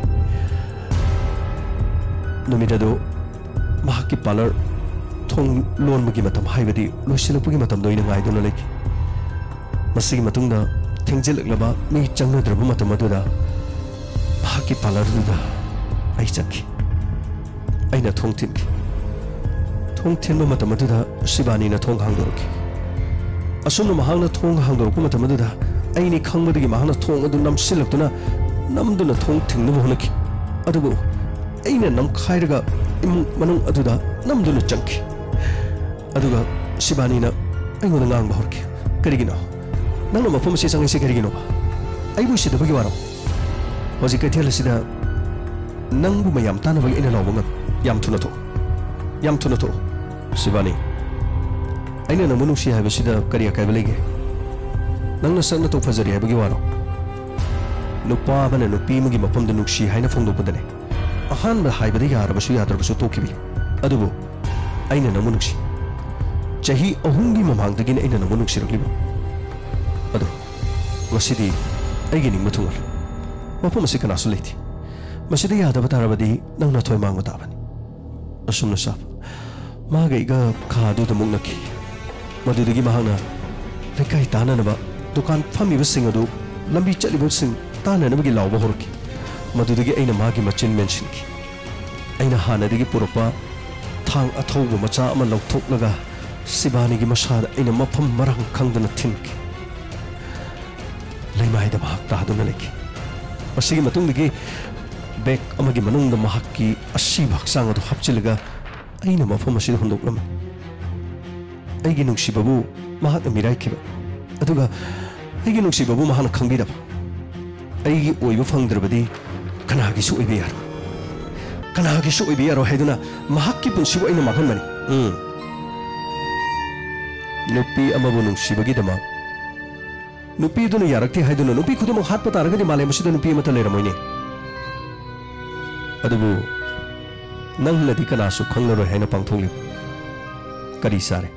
ꯅꯨꯃꯤꯠ ꯑꯗꯨ ꯃꯍꯥꯛꯀꯤ ꯄꯥꯔꯂꯔ ꯊꯣꯡ ꯂꯣꯟꯕꯒꯤ ꯃꯇꯝ, ꯍꯥꯏꯕꯗꯤ ꯂꯣꯏꯁꯤꯜꯂꯛꯄꯒꯤ ꯃꯇꯝꯗꯣ ꯑꯩꯅ ꯉꯥꯏꯗꯨꯅ ꯂꯩꯈꯤ꯫ ꯃꯁꯤꯒꯤ ꯃꯇꯨꯡꯗ ꯊꯦꯡꯖꯤꯜꯂꯛꯂꯕ, ꯃꯤ ꯆꯪꯅꯗ꯭ꯔꯕ ꯃꯇꯝ ꯑꯗꯨꯗ ꯃꯍꯥꯛꯀꯤ ꯄꯥꯔꯂꯔꯗꯨꯗ ꯑꯩ ꯆꯠꯈꯤ꯫ ꯑꯩꯅ ꯊꯣꯡ ꯊꯤꯟꯈꯤ꯫ ꯊꯣꯡ ꯊꯤꯟꯕ ꯃꯇꯝ ꯑꯗꯨꯗ ꯁꯤꯕꯥꯅꯤꯅ ꯊꯣꯡ ꯍꯥꯡꯗꯣꯔꯛꯈꯤ꯫ ꯑꯁꯨꯝꯅ ꯃꯍꯥꯛꯅ ꯊꯣꯡ ꯍꯥꯡꯗꯣꯔꯛꯄ ꯃꯇꯝ ꯑꯗꯨꯗ ꯑꯩꯅꯤ ꯈꯪꯕꯗꯒꯤ ꯃꯍꯥꯛꯅ ꯊꯣꯡ ꯑꯗꯨ ꯅꯝꯁꯤꯜꯂꯛꯇꯨꯅ ꯅꯝꯗꯨꯅ ꯊꯣꯡ ꯊꯤꯡꯅꯕ ꯍꯣꯠꯅꯈꯤ꯫ ꯑꯗꯨꯕꯨ ꯑꯩꯅ ꯅꯝꯈꯥꯏꯔꯒ ꯏꯃꯨꯡ ꯃꯅꯨꯡ ꯑꯗꯨꯗ ꯅꯝꯗꯨꯅ ꯆꯪꯈꯤ꯫ ꯑꯗꯨꯒ ꯁꯤꯕꯥꯅꯤꯅ ꯑꯩꯉꯣꯟꯗ ꯉꯥꯡꯕ ꯍꯧꯔꯛꯈꯤ꯫ "ꯀꯔꯤꯒꯤꯅꯣ ꯅꯪꯅ ꯃꯐꯝ ꯑꯁꯤ ꯆꯪꯉꯤꯁꯤ ꯀꯔꯤꯒꯤꯅꯣꯕ? ꯑꯩꯕꯨ ꯎꯁꯤꯠꯇꯕꯒꯤ ꯋꯥꯔꯣ? ꯍꯧꯖꯤꯛ ꯀꯩꯊꯦꯜ ꯑꯁꯤꯗ ꯅꯪꯕꯨ ꯃꯌꯥꯝ ꯇꯥꯅꯕꯒꯤ ꯑꯩꯅ ꯂꯥꯎꯕ ꯉꯝꯃꯤ꯫ ꯌꯥꯝ ꯊꯨꯅ ꯊꯣꯛꯎ, ꯌꯥꯝ ꯊꯨꯅ ꯊꯣꯛꯎ꯫" "ꯁꯤꯕꯥꯅꯤ, ꯑꯩꯅ ꯅꯪꯕꯨ ꯅꯨꯡꯁꯤ ꯍꯥꯏꯕꯁꯤꯗ ꯀꯔꯤ ꯑꯀꯥꯏꯕ ꯂꯩꯒꯦ? ꯅꯪ ꯅꯁꯛ ꯅꯇꯧ ꯐꯖꯔꯤ ꯍꯥꯏꯕꯒꯤ ꯋꯥꯔꯣ? ꯅꯨꯄꯥ ꯑꯃꯅ ꯅꯨꯄꯤ ꯑꯃꯒꯤ ꯃꯐꯝꯗ ꯅꯨꯡꯁꯤ ꯍꯥꯏꯅ ꯐꯣꯡꯗꯣꯛꯄꯗꯅꯦ, ꯑꯍꯥꯟꯕ ꯍꯥꯏꯕꯗ ꯌꯥꯔꯕꯁꯨ ꯌꯥꯗ꯭ꯔꯕꯁꯨ ꯇꯣꯛꯈꯤꯕ ꯌꯥꯏ꯫ ꯑꯗꯨꯕꯨ ꯑꯩꯅ ꯅꯪꯕꯨ ꯅꯨꯡꯁꯤ꯫ ꯆꯍꯤ ꯑꯍꯨꯝꯒꯤ ꯃꯃꯥꯡꯗꯒꯤꯅꯦ ꯑꯩꯅ ꯅꯪꯕꯨ ꯅꯨꯡꯁꯤꯔꯛꯂꯤꯕ꯫ ꯑꯗꯣ ꯉꯁꯤꯗꯤ ꯑꯩꯒꯤ ꯅꯤꯡꯕ ꯊꯨꯡꯍꯜꯂꯨ꯫ ꯃꯐꯝ ꯑꯁꯤ ꯀꯅꯥꯁꯨ ꯂꯩꯇꯦ꯫ ꯃꯁꯤꯗ ꯌꯥꯗꯕ ꯇꯥꯔꯕꯗꯤ ꯅꯪ ꯅꯊꯣꯏ ꯃꯥꯡꯕ ꯇꯥꯕꯅꯤ꯫" ꯑꯁꯨꯝꯅ ꯁꯥꯕ ꯃꯥꯒ ꯑꯩꯒ ꯈꯥ ꯑꯗꯨꯗ ꯃꯨꯛꯅꯈꯤ꯫ ꯃꯗꯨꯗꯒꯤ ꯃꯍꯥꯛꯅ ꯂꯩꯀꯥꯏ ꯇꯥꯅꯅꯕ ꯗꯨꯀꯥꯟ ꯐꯝꯃꯤꯕꯁꯤꯡ ꯑꯗꯨ ꯂꯝꯕꯤ ꯆꯠꯂꯤꯕꯁꯤꯡ ꯇꯥꯅꯅꯕꯒꯤ ꯂꯥꯎꯕ ꯍꯧꯔꯛꯈꯤ꯫ ꯃꯗꯨꯗꯒꯤ ꯑꯩꯅ ꯃꯥꯒꯤ ꯃꯆꯤꯟ ꯃꯦꯟꯁꯤꯟꯈꯤ꯫ ꯑꯩꯅ ꯍꯥꯟꯅꯗꯒꯤ ꯄꯨꯔꯛꯄ ꯊꯥꯡ ꯑꯊꯧꯕ ꯃꯆꯥ ꯑꯃ ꯂꯧꯊꯣꯛꯂꯒ ꯁꯤꯕꯥꯅꯤꯒꯤ ꯃꯁꯥꯗ ꯑꯩꯅ ꯃꯐꯝ ꯃꯔꯥꯡ ꯈꯪꯗꯅ ꯊꯤꯟꯈꯤ꯫ ꯂꯩꯃꯥꯏꯗ ꯃꯍꯥꯛ ꯇꯥꯗꯨꯅ ꯂꯩꯈꯤ꯫ ꯃꯁꯤꯒꯤ ꯃꯇꯨꯡꯗꯒꯤ ꯕꯦꯒ ꯑꯃꯒꯤ ꯃꯅꯨꯡꯗ ꯃꯍꯥꯛꯀꯤ ꯑꯁꯤꯕ ꯍꯛꯆꯥꯡ ꯑꯗꯨ ꯍꯥꯞꯆꯤꯜꯂꯒ ꯑꯩꯅ ꯃꯐꯝ ꯑꯁꯤꯗ ꯍꯨꯟꯗꯣꯛꯂꯝꯃꯤ꯫ ꯑꯩꯒꯤ ꯅꯨꯡꯁꯤꯕꯕꯨ ꯃꯍꯥꯛꯅ ꯃꯤꯔꯥꯏꯈꯤꯕ, ꯑꯗꯨꯒ ꯑꯩꯒꯤ ꯅꯨꯡꯁꯤꯕꯕꯨ ꯃꯍꯥꯛꯅ ꯈꯪꯕꯤꯗꯕ꯫ ꯑꯩꯒꯤ ꯑꯣꯏꯕ ꯐꯪꯗ꯭ꯔꯕꯗꯤ ꯀꯅꯥꯒꯤꯁꯨ ꯑꯣꯏꯕ ꯌꯥꯔꯣꯏ꯫ ꯀꯅꯥꯒꯤꯁꯨ ꯑꯣꯏꯕ ꯌꯥꯔꯣꯏ ꯍꯥꯏꯗꯨꯅ ꯃꯍꯥꯛꯀꯤ ꯄꯨꯟꯁꯤꯕꯨ ꯑꯩꯅ ꯃꯥꯡꯍꯟꯕꯅꯤ꯫ ꯎꯝ꯫ ꯅꯨꯄꯤ ꯑꯃꯕꯨ ꯅꯨꯡꯁꯤꯕꯒꯤꯗꯃꯛ ꯅꯨꯄꯤꯗꯨꯅ ꯌꯥꯔꯛꯇꯦ ꯍꯥꯏꯗꯨꯅ ꯅꯨꯄꯤ ꯈꯨꯗꯤꯡꯃꯛ ꯍꯥꯠꯄ ꯇꯥꯔꯒꯗꯤ ꯃꯥꯂꯦꯝ ꯑꯁꯤꯗ ꯅꯨꯄꯤ ꯑꯃꯠꯇ ꯂꯩꯔꯝꯃꯣꯏꯅꯦ꯫ ꯑꯗꯨꯕꯨ ꯅꯪꯅꯗꯤ ꯀꯅꯥꯁꯨ ꯈꯪꯂꯔꯣꯏ ꯍꯥꯏꯅ ꯄꯥꯡꯊꯣꯛꯂꯤꯕ꯫ ꯀꯔꯤ ꯆꯥꯔꯦ?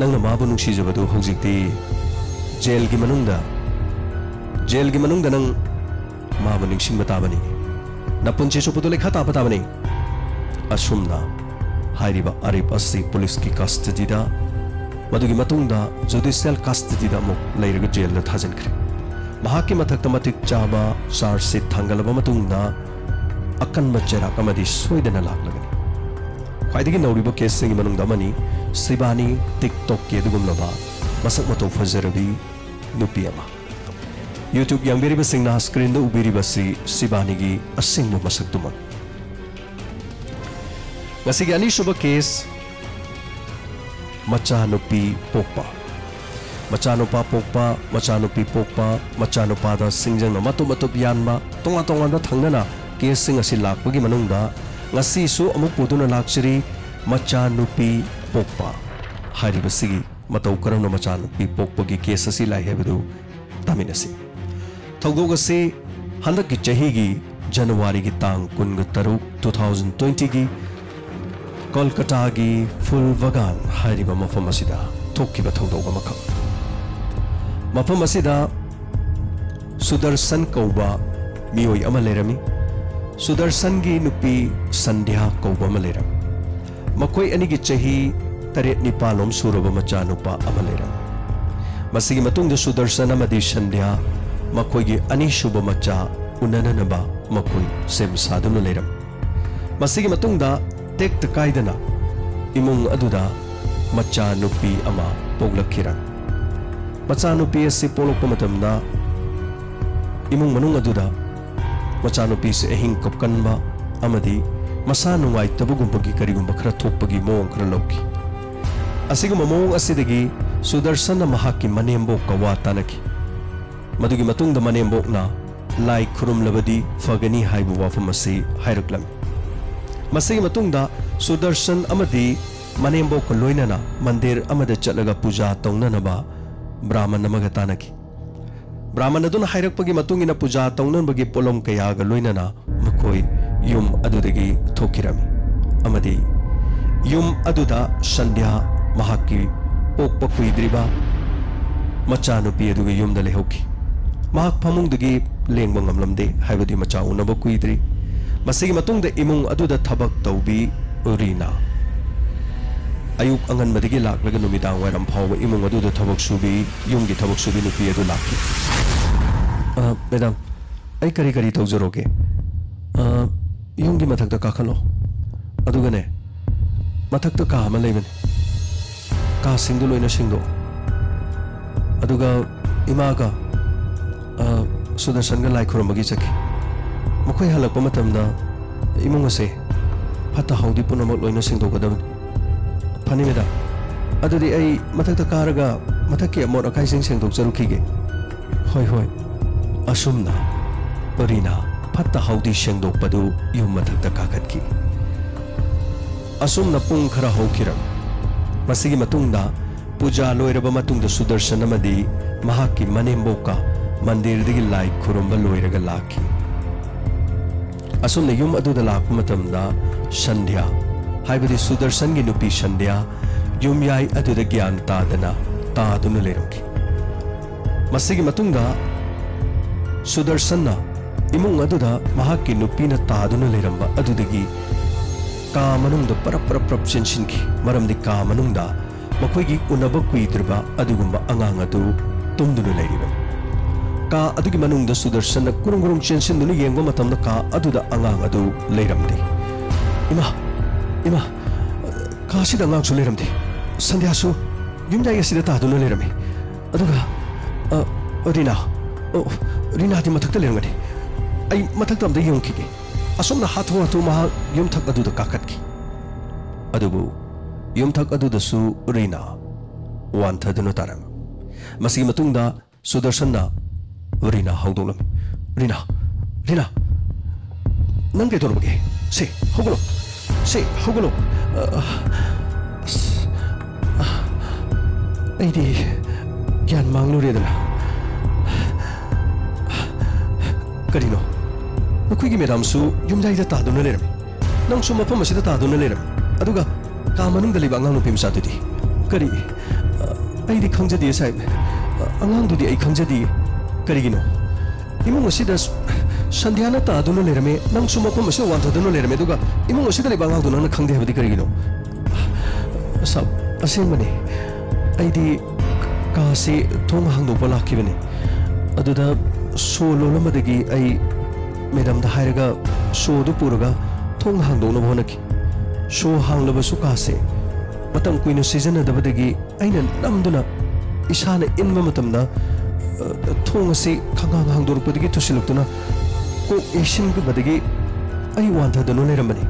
ꯅꯪꯅ ꯃꯥꯕꯨ ꯅꯨꯡꯁꯤꯖꯕꯗꯨ ꯍꯧꯖꯤꯛꯇꯤ ꯖꯦꯜꯒꯤ ꯃꯅꯨꯡꯗ, ꯖꯦꯜꯒꯤ ꯃꯅꯨꯡꯗ ꯅꯪ ꯃꯥꯕꯨ ꯅꯤꯡꯁꯤꯡꯕ ꯇꯥꯕꯅꯤ꯫ ꯅꯄꯨꯟꯁꯤ ꯆꯨꯞꯄꯗꯨ ꯂꯩꯈꯥ ꯇꯥꯕ ꯇꯥꯕꯅꯤ꯫ ꯑꯁꯨꯝꯅ ꯍꯥꯏꯔꯤꯕ ꯑꯔꯤꯞ ꯑꯁꯤ ꯄꯨꯂꯤꯁꯀꯤ ꯀꯁꯇꯗꯤꯗ ꯃꯗꯨꯒꯤ ꯃꯇꯨꯡꯗ ꯖꯨꯗꯤꯁꯤꯌꯦꯜ ꯀꯁꯇꯗꯤꯗ ꯑꯃꯨꯛ ꯂꯩꯔꯒ ꯖꯦꯜꯗ ꯊꯥꯖꯤꯟꯈ꯭ꯔꯦ꯫ ꯃꯍꯥꯛꯀꯤ ꯃꯊꯛꯇ ꯃꯇꯤꯛ ꯆꯥꯕ ꯆꯥꯔꯖ ꯁꯤꯠ ꯊꯥꯡꯒꯠꯂꯕ ꯃꯇꯨꯡꯗ ꯑꯀꯟꯕ ꯆꯩꯔꯥꯛ ꯑꯃꯗꯤ ꯁꯣꯏꯗꯅ ꯂꯥꯛꯂꯒꯅꯤ꯫ ꯈ꯭ꯋꯥꯏꯗꯒꯤ ꯅꯧꯔꯤꯕ ꯀꯦꯁꯁꯤꯡꯒꯤ ꯃꯅꯨꯡꯗ ꯑꯃꯅꯤ ꯁꯤꯕꯥꯅꯤ, TikTokꯀꯤ ꯑꯗꯨꯒꯨꯝꯂꯕ ꯃꯁꯛ ꯃꯇꯧ ꯐꯖꯔꯕꯤ ꯅꯨꯄꯤ ꯑꯃ꯫ YouTube ꯌꯦꯡꯕꯤꯔꯤꯕꯁꯤꯡꯅ ꯁ꯭ꯀ꯭ꯔꯤꯟꯗ ꯎꯕꯤꯔꯤꯕꯁꯤ ꯁꯤꯕꯥꯅꯤꯒꯤ ꯑꯁꯦꯡꯕ ꯃꯁꯛꯇꯨꯃꯛ꯫ ꯉꯁꯤꯒꯤ ꯑꯅꯤꯁꯨꯕ ꯀꯦꯁ, ꯃꯆꯥꯅꯨꯄꯤ ꯄꯣꯛꯄ꯫ ꯃꯆꯥꯅꯨꯄꯥ ꯄꯣꯛꯄ, ꯃꯆꯥꯅꯨꯄꯤ ꯄꯣꯛꯄ, ꯃꯆꯥꯅꯨꯄꯥꯗ ꯁꯤꯡꯖꯪꯅ ꯃꯇꯨꯞ ꯃꯇꯨꯞ ꯌꯥꯟꯕ, ꯇꯣꯉꯥꯟ ꯇꯣꯉꯥꯟꯕ ꯊꯪꯅꯅ ꯀꯦꯁꯁꯤꯡ ꯑꯁꯤ ꯂꯥꯛꯄꯒꯤ ꯃꯅꯨꯡꯗ ꯉꯁꯤꯁꯨ ꯑꯃꯨꯛ ꯄꯨꯗꯨꯅ ꯂꯥꯛꯆꯔꯤ, ꯃꯆꯥꯅꯨꯄꯤ ꯄꯣꯛꯄ ꯍꯥꯏꯔꯤꯕꯁꯤꯒꯤ ꯃꯇꯧ ꯀꯔꯝꯅ ꯃꯆꯥꯅꯨꯄꯤ ꯄꯣꯛꯄꯒꯤ ꯀꯦꯁ ꯑꯁꯤ ꯂꯥꯛꯏ ꯍꯥꯏꯕꯗꯨ ꯇꯥꯃꯤꯟꯅꯁꯤ꯫ ꯊꯧꯗꯣꯛ ꯑꯁꯤ ꯍꯟꯗꯛꯀꯤ ꯆꯍꯤꯒꯤ ꯖꯅꯋꯥꯔꯤꯒꯤ ꯇꯥꯡ ꯀꯨꯟꯒ ꯇꯔꯨꯛ, two thousand twentyꯒꯤ ꯀꯣꯜꯀꯇꯥꯒꯤ ꯐꯨꯜ ꯕꯒꯥꯟ ꯍꯥꯏꯔꯤꯕ ꯃꯐꯝ ꯑꯁꯤꯗ ꯊꯣꯛꯈꯤꯕ ꯊꯧꯗꯣꯛ ꯑꯃꯈꯛ꯫ ꯃꯐꯝ ꯑꯁꯤꯗ ꯁꯨꯗꯔꯁꯟ ꯀꯧꯕ ꯃꯤꯑꯣꯏ ꯑꯃ ꯂꯩꯔꯝꯃꯤ꯫ ꯁꯨꯗꯔꯁꯟꯒꯤ ꯅꯨꯄꯤ ꯁꯟꯙ꯭ꯌꯥ ꯀꯧꯕ ꯑꯃ ꯂꯩꯔꯝꯃꯤ꯫ ꯃꯈꯣꯏ ꯑꯅꯤꯒꯤ ꯆꯍꯤ ꯇꯔꯦꯠ ꯅꯤꯄꯥꯜꯂꯣꯝ ꯁꯨꯔꯕ ꯃꯆꯥꯅꯨꯄꯥ ꯑꯃ ꯂꯩꯔꯝꯃꯤ꯫ ꯃꯁꯤꯒꯤ ꯃꯇꯨꯡꯗ ꯁꯨꯗꯔꯁꯟ ꯑꯃꯗꯤ ꯁꯟꯙ꯭ꯌꯥ ꯃꯈꯣꯏꯒꯤ ꯑꯅꯤꯁꯨꯕ ꯃꯆꯥ ꯎꯅꯅꯅꯕ ꯃꯈꯣꯏ ꯁꯦꯝ ꯁꯥꯗꯨꯅ ꯂꯩꯔꯝꯃꯤ꯫ ꯃꯁꯤꯒꯤ ꯃꯇꯨꯡꯗ ꯇꯦꯛꯇ ꯀꯥꯏꯗꯅ ꯏꯃꯨꯡ ꯑꯗꯨꯗ ꯃꯆꯥꯅꯨꯄꯤ ꯑꯃ ꯄꯣꯛꯂꯛꯈꯤꯔꯝꯃꯤ꯫ ꯃꯆꯥꯅꯨꯄꯤ ꯑꯁꯤ ꯄꯣꯛꯂꯛꯄ ꯃꯇꯝꯗ ꯏꯃꯨꯡ ꯃꯅꯨꯡ ꯑꯗꯨꯗ ꯃꯆꯥꯅꯨꯄꯤꯁꯤ ꯑꯍꯤꯡ ꯀꯞꯀꯟꯕ ꯑꯃꯗꯤ ꯃꯁꯥ ꯅꯨꯡꯉꯥꯏꯇꯕꯒꯨꯝꯕꯒꯤ ꯀꯔꯤꯒꯨꯝꯕ ꯈꯔ ꯊꯣꯛꯄꯒꯤ ꯃꯑꯣꯡ ꯈꯔ ꯂꯧꯈꯤ꯫ ꯑꯁꯤꯒꯨꯝꯕ ꯃꯑꯣꯡ ꯑꯁꯤꯗꯒꯤ ꯁꯨꯗꯔꯁꯟꯅ ꯃꯍꯥꯛꯀꯤ ꯃꯅꯦꯝꯕꯣꯛꯀ ꯋꯥ ꯇꯥꯅꯈꯤ꯫ ꯃꯗꯨꯒꯤ ꯃꯇꯨꯡꯗ ꯃꯅꯦꯝꯕꯣꯛꯅ ꯂꯥꯏ ꯈꯨꯔꯨꯝꯂꯕꯗꯤ ꯐꯒꯅꯤ ꯍꯥꯏꯕ ꯋꯥꯐꯝ ꯑꯁꯤ ꯍꯥꯏꯔꯛꯂꯝꯃꯤ꯫ ꯃꯁꯤꯒꯤ ꯃꯇꯨꯡꯗ ꯁꯨꯗꯔꯁꯟ ꯑꯃꯗꯤ ꯃꯅꯦꯝꯕꯣꯛꯀ ꯂꯣꯏꯅꯅ ꯃꯟꯗꯤꯔ ꯑꯃꯗ ꯆꯠꯂꯒ ꯄꯨꯖꯥ ꯇꯧꯅꯅꯕ ꯕ꯭ꯔꯥꯍꯃꯟ ꯑꯃꯒ ꯇꯥꯟꯅꯈꯤ꯫ ꯕ꯭ꯔꯥꯍꯃꯟ ꯑꯗꯨꯅ ꯍꯥꯏꯔꯛꯄꯒꯤ ꯃꯇꯨꯡ ꯏꯟꯅ ꯄꯨꯖꯥ ꯇꯧꯅꯕꯒꯤ ꯄꯣꯠꯂꯝ ꯀꯌꯥꯒ ꯂꯣꯏꯅꯅ ꯃꯈꯣꯏ ꯌꯨꯝ ꯑꯗꯨꯗꯒꯤ ꯊꯣꯛꯈꯤꯔꯝꯃꯤ ꯑꯃꯗꯤ ꯌꯨꯝ ꯑꯗꯨꯗ ꯁꯟꯙ꯭ꯌꯥ ꯃꯍꯥꯛꯀꯤ ꯄꯣꯛꯄ ꯀꯨꯏꯗ꯭ꯔꯤꯕ ꯃꯆꯥꯅꯨꯄꯤ ꯑꯗꯨꯒ ꯌꯨꯝꯗ ꯂꯩꯍꯧꯈꯤ꯫ ꯃꯍꯥꯛ ꯐꯃꯨꯡꯗꯒꯤ ꯂꯦꯡꯕ ꯉꯝꯂꯝꯗꯦ, ꯍꯥꯏꯕꯗꯤ ꯃꯆꯥ ꯎꯅꯕ ꯀꯨꯏꯗ꯭ꯔꯤ꯫ ꯃꯁꯤꯒꯤ ꯃꯇꯨꯡꯗ ꯏꯃꯨꯡ ꯑꯗꯨꯗ ꯊꯕꯛ ꯇꯧꯕꯤ ꯎꯔꯤꯅꯥ ꯑꯌꯨꯛ ꯑꯉꯟꯕꯗꯒꯤ ꯂꯥꯛꯂꯒ ꯅꯨꯃꯤꯗꯥꯡ ꯋꯥꯏꯔꯝ ꯐꯥꯎꯕ ꯏꯃꯨꯡ ꯑꯗꯨꯗ ꯊꯕꯛ ꯁꯨꯕꯤ, ꯌꯨꯝꯒꯤ ꯊꯕꯛ ꯁꯨꯕꯤ ꯅꯨꯄꯤ ꯑꯗꯨ ꯂꯥꯛꯈꯤ꯫ ꯑ, ꯃꯦꯗꯥꯝ, ꯑꯩ ꯀꯔꯤ ꯀꯔꯤ ꯇꯧꯖꯔꯣꯒꯦ? ꯑ, ꯌꯨꯝꯒꯤ ꯃꯊꯛꯇ ꯀꯥꯈꯠꯂꯣ꯫ ꯑꯗꯨꯒꯅꯦ, ꯃꯊꯛꯇ ꯀꯥ ꯑꯃ ꯂꯩꯕꯅꯦ꯫ ꯀꯥꯁꯤꯡꯗꯨ ꯂꯣꯏꯅ ꯁꯦꯡꯗꯣꯛꯑꯣ꯫ ꯑꯗꯨꯒ ꯏꯃꯥꯒ, ꯑ, ꯁꯨꯗꯔꯁꯟꯒ ꯂꯥꯏ ꯈꯨꯔꯨꯝꯕꯒꯤ ꯆꯠꯈꯤ꯫ ꯃꯈꯣꯏ ꯍꯜꯂꯛꯄ ꯃꯇꯝꯗ ꯏꯃꯨꯡ ꯑꯁꯦ ꯐꯠꯇ ꯍꯥꯎꯗꯤ ꯄꯨꯝꯅꯃꯛ ꯂꯣꯏꯅ ꯁꯦꯡꯗꯣꯛꯀꯗꯕꯅꯤ꯫ ꯐꯅꯤ, ꯃꯦꯗꯥꯝ꯫ ꯑꯗꯨꯗꯤ ꯑꯩ ꯃꯊꯛꯇ ꯀꯥꯔꯒ ꯃꯊꯛꯀꯤ ꯑꯃꯣꯠ ꯑꯀꯥꯏꯁꯤꯡ ꯁꯦꯡꯗꯣꯛꯆꯔꯨꯈꯤꯒꯦ꯫ ꯍꯣꯏ, ꯍꯣꯏ꯫ ꯑꯁꯨꯝꯅ ꯔꯤꯅꯥ ꯐꯠꯇ ꯍꯥꯎꯗꯤ ꯁꯦꯡꯗꯣꯛꯄꯗꯨ ꯌꯨꯝ ꯃꯊꯛꯇ ꯀꯥꯈꯠꯈꯤ꯫ ꯑꯁꯨꯝꯅ ꯄꯨꯡ ꯈꯔ ꯍꯧꯈꯤꯔꯝꯃꯤ꯫ ꯃꯁꯤꯒꯤ ꯃꯇꯨꯡꯗ ꯄꯨꯖꯥ ꯂꯣꯏꯔꯕ ꯃꯇꯨꯡꯗ ꯁꯨꯗꯔꯁꯟ ꯑꯃꯗꯤ ꯃꯍꯥꯛꯀꯤ ꯃꯅꯦꯝꯕꯣꯛꯀ ꯃꯟꯗꯤꯔꯗꯒꯤ ꯂꯥꯏ ꯈꯨꯔꯨꯝꯕ ꯂꯣꯏꯔꯒ ꯂꯥꯛꯈꯤ꯫ ꯑꯁꯨꯝꯅ ꯌꯨꯝ ꯑꯗꯨꯗ ꯂꯥꯛꯄ ꯃꯇꯝꯗ ꯁꯟꯙ꯭ꯌꯥ, ꯍꯥꯏꯕꯗꯤ ꯁꯨꯗꯔꯁꯟꯒꯤ ꯅꯨꯄꯤ ꯁꯟꯙ꯭ꯌꯥ, ꯌꯨꯝꯌꯥꯏ ꯑꯗꯨꯗ ꯒ꯭ꯌꯥꯟ ꯇꯥꯗꯅ ꯇꯥꯗꯨꯅ ꯂꯩꯔꯝꯈꯤ꯫ ꯃꯁꯤꯒꯤ ꯃꯇꯨꯡꯗ ꯁꯨꯗꯔꯁꯟꯅ ꯏꯃꯨꯡ ꯑꯗꯨꯗ ꯃꯍꯥꯛꯀꯤ ꯅꯨꯄꯤꯅ ꯇꯥꯗꯨꯅ ꯂꯩꯔꯝꯕ ꯑꯗꯨꯗꯒꯤ ꯀꯥ ꯃꯅꯨꯡꯗ ꯄꯔꯞ ꯄꯔꯞ ꯄꯔꯞ ꯆꯦꯟꯁꯤꯟꯈꯤ, ꯃꯔꯝꯗꯤ ꯀꯥ ꯃꯅꯨꯡꯗ ꯃꯈꯣꯏꯒꯤ ꯎꯅꯕ ꯀꯨꯏꯗ꯭ꯔꯤꯕ ꯑꯗꯨꯒꯨꯝꯕ ꯑꯉꯥꯡ ꯑꯗꯨ ꯇꯨꯝꯗꯨꯅ ꯂꯩꯔꯤꯕꯅꯤ꯫ ꯀꯥ ꯑꯗꯨꯒꯤ ꯃꯅꯨꯡꯗ ꯁꯨꯗꯔꯁꯟꯅ ꯀꯨꯔꯨꯡ ꯀꯨꯔꯨꯡ ꯆꯦꯟꯁꯤꯟꯗꯨꯅ ꯌꯦꯡꯕ ꯃꯇꯝꯗ ꯀꯥ ꯑꯗꯨꯗ ꯑꯉꯥꯡ ꯑꯗꯨ ꯂꯩꯔꯝꯗꯦ꯫ "ꯏꯃꯥ, ꯏꯃꯥ, ꯀꯥꯁꯤꯗ ꯑꯉꯥꯡꯁꯨ ꯂꯩꯔꯝꯗꯦ꯫ ꯁꯟꯙ꯭ꯌꯥꯁꯨ ꯌꯨꯝꯌꯥꯏ ꯑꯁꯤꯗ ꯇꯥꯗꯨꯅ ꯂꯩꯔꯝꯃꯤ꯫ ꯑꯗꯨꯒ, ꯑ, ꯔꯤꯅꯥ, ꯑꯣ, ꯔꯤꯅꯥꯗꯤ ꯃꯊꯛꯇ ꯂꯩꯔꯝꯒꯅꯤ꯫ ꯑꯩ ꯃꯊꯛꯇ ꯑꯝꯇ ꯌꯦꯡꯉꯨꯈꯤꯒꯦ꯫ ꯑꯁꯨꯝꯅ ꯍꯥꯊꯨ ꯍꯥꯊꯨ ꯃꯍꯥꯛ ꯌꯨꯝꯊꯛ ꯑꯗꯨꯗ ꯀꯥꯈꯠꯈꯤ꯫ ꯑꯗꯨꯕꯨ ꯌꯨꯝꯊꯛ ꯑꯗꯨꯗꯁꯨ ꯔꯤꯅꯥ ꯋꯥꯟꯊꯗꯨꯅ ꯇꯥꯔꯝꯃꯤ꯫ ꯃꯁꯤꯒꯤ ꯃꯇꯨꯡꯗ ꯁꯨꯗꯔꯁꯟꯅ ꯔꯤꯅꯥ ꯍꯧꯗꯣꯛꯂꯝꯃꯤ꯫ "ꯔꯤꯅꯥ, ꯔꯤꯅꯥ, ꯅꯪ ꯀꯩꯗꯧꯔꯕꯒꯦ? ꯁꯦ, ꯍꯧꯒꯠꯂꯣ꯫ ꯁꯦ, ꯍꯧꯒꯠꯂꯣ꯫ ꯑ, ꯑꯁ, ꯑ, ꯑꯩꯗꯤ ꯒ꯭ꯌꯥꯟ ꯃꯥꯡꯂꯨꯔꯦꯗꯅ꯫ ꯀꯔꯤꯅꯣ? ꯅꯈꯣꯏꯒꯤ ꯃꯦꯗꯥꯝꯁꯨ ꯌꯨꯝꯌꯥꯏꯗ ꯇꯥꯗꯨꯅ ꯂꯩꯔꯝꯃꯤ꯫ ꯅꯪꯁꯨ ꯃꯐꯝ ꯑꯁꯤꯗ ꯇꯥꯗꯨꯅ ꯂꯩꯔꯝꯃꯤ꯫ ꯑꯗꯨꯒ ꯀꯥ ꯃꯅꯨꯡꯗ ꯂꯩꯕ ꯑꯉꯥꯡ ꯅꯨꯄꯤ ꯃꯆꯥꯗꯨꯗꯤ?" "ꯀꯔꯤ? ꯑ, ꯑꯩꯗꯤ ꯈꯪꯖꯗꯦ, ꯁꯥꯍꯦꯕ꯫ ꯑ, ꯑꯉꯥꯡꯗꯨꯗꯤ ꯑꯩ ꯈꯪꯖꯗꯦ꯫ ꯀꯔꯤꯒꯤꯅꯣ? ꯏꯃꯨꯡ ꯑꯁꯤꯗ ꯁ-, ꯁꯟꯙ꯭ꯌꯥꯅ ꯇꯥꯗꯨꯅ ꯂꯩꯔꯝꯃꯦ, ꯅꯪꯁꯨ ꯃꯐꯝ ꯑꯁꯤꯗ ꯋꯥꯟꯊꯗꯨꯅ ꯂꯩꯔꯝꯃꯦ, ꯑꯗꯨꯒ ꯏꯃꯨꯡ ꯑꯁꯤꯗ ꯂꯩꯕ ꯑꯉꯥꯡꯗꯨ ꯅꯪꯅ ꯈꯪꯗꯦ ꯍꯥꯏꯕꯗꯤ ꯀꯔꯤꯒꯤꯅꯣ?" ꯁꯥꯕ, ꯑꯁꯦꯡꯕꯅꯤ꯫ ꯑꯩꯗꯤ ꯀꯥꯁꯤ ꯊꯣꯡ ꯍꯥꯡꯗꯣꯛꯄ ꯂꯥꯛꯈꯤꯕꯅꯤ꯫ ꯑꯗꯨꯗ ꯁꯣ ꯂꯣꯜꯂꯝꯕꯗꯒꯤ ꯑꯩ ꯃꯦꯗꯥꯝꯗ ꯍꯥꯏꯔꯒ ꯁꯣꯗꯨ ꯄꯨꯔꯒ ꯊꯣꯡ ꯍꯥꯡꯗꯣꯛꯅꯕ ꯍꯣꯠꯅꯈꯤ꯫ ꯁꯣ ꯍꯥꯡꯂꯕꯁꯨ ꯀꯥꯁꯦ ꯃꯇꯝ ꯀꯨꯏꯅ ꯁꯤꯖꯤꯟꯅꯗꯕꯗꯒꯤ ꯑꯩꯅ ꯅꯝꯗꯨꯅ ꯏꯁꯥꯅ ꯏꯟꯕ ꯃꯇꯝꯗ, ꯑ, ꯊꯣꯡ ꯑꯁꯤ ꯈꯪꯍꯥꯡ ꯍꯥꯡꯗꯣꯔꯛꯄꯗꯒꯤ ꯇꯨꯁꯤꯜꯂꯛꯇꯨꯅ ꯀꯣꯛ ꯌꯩꯁꯤꯟꯕꯗꯒꯤ ꯑꯩ ꯋꯥꯟꯊꯗꯨꯅ ꯂꯩꯔꯝꯕꯅꯤ꯫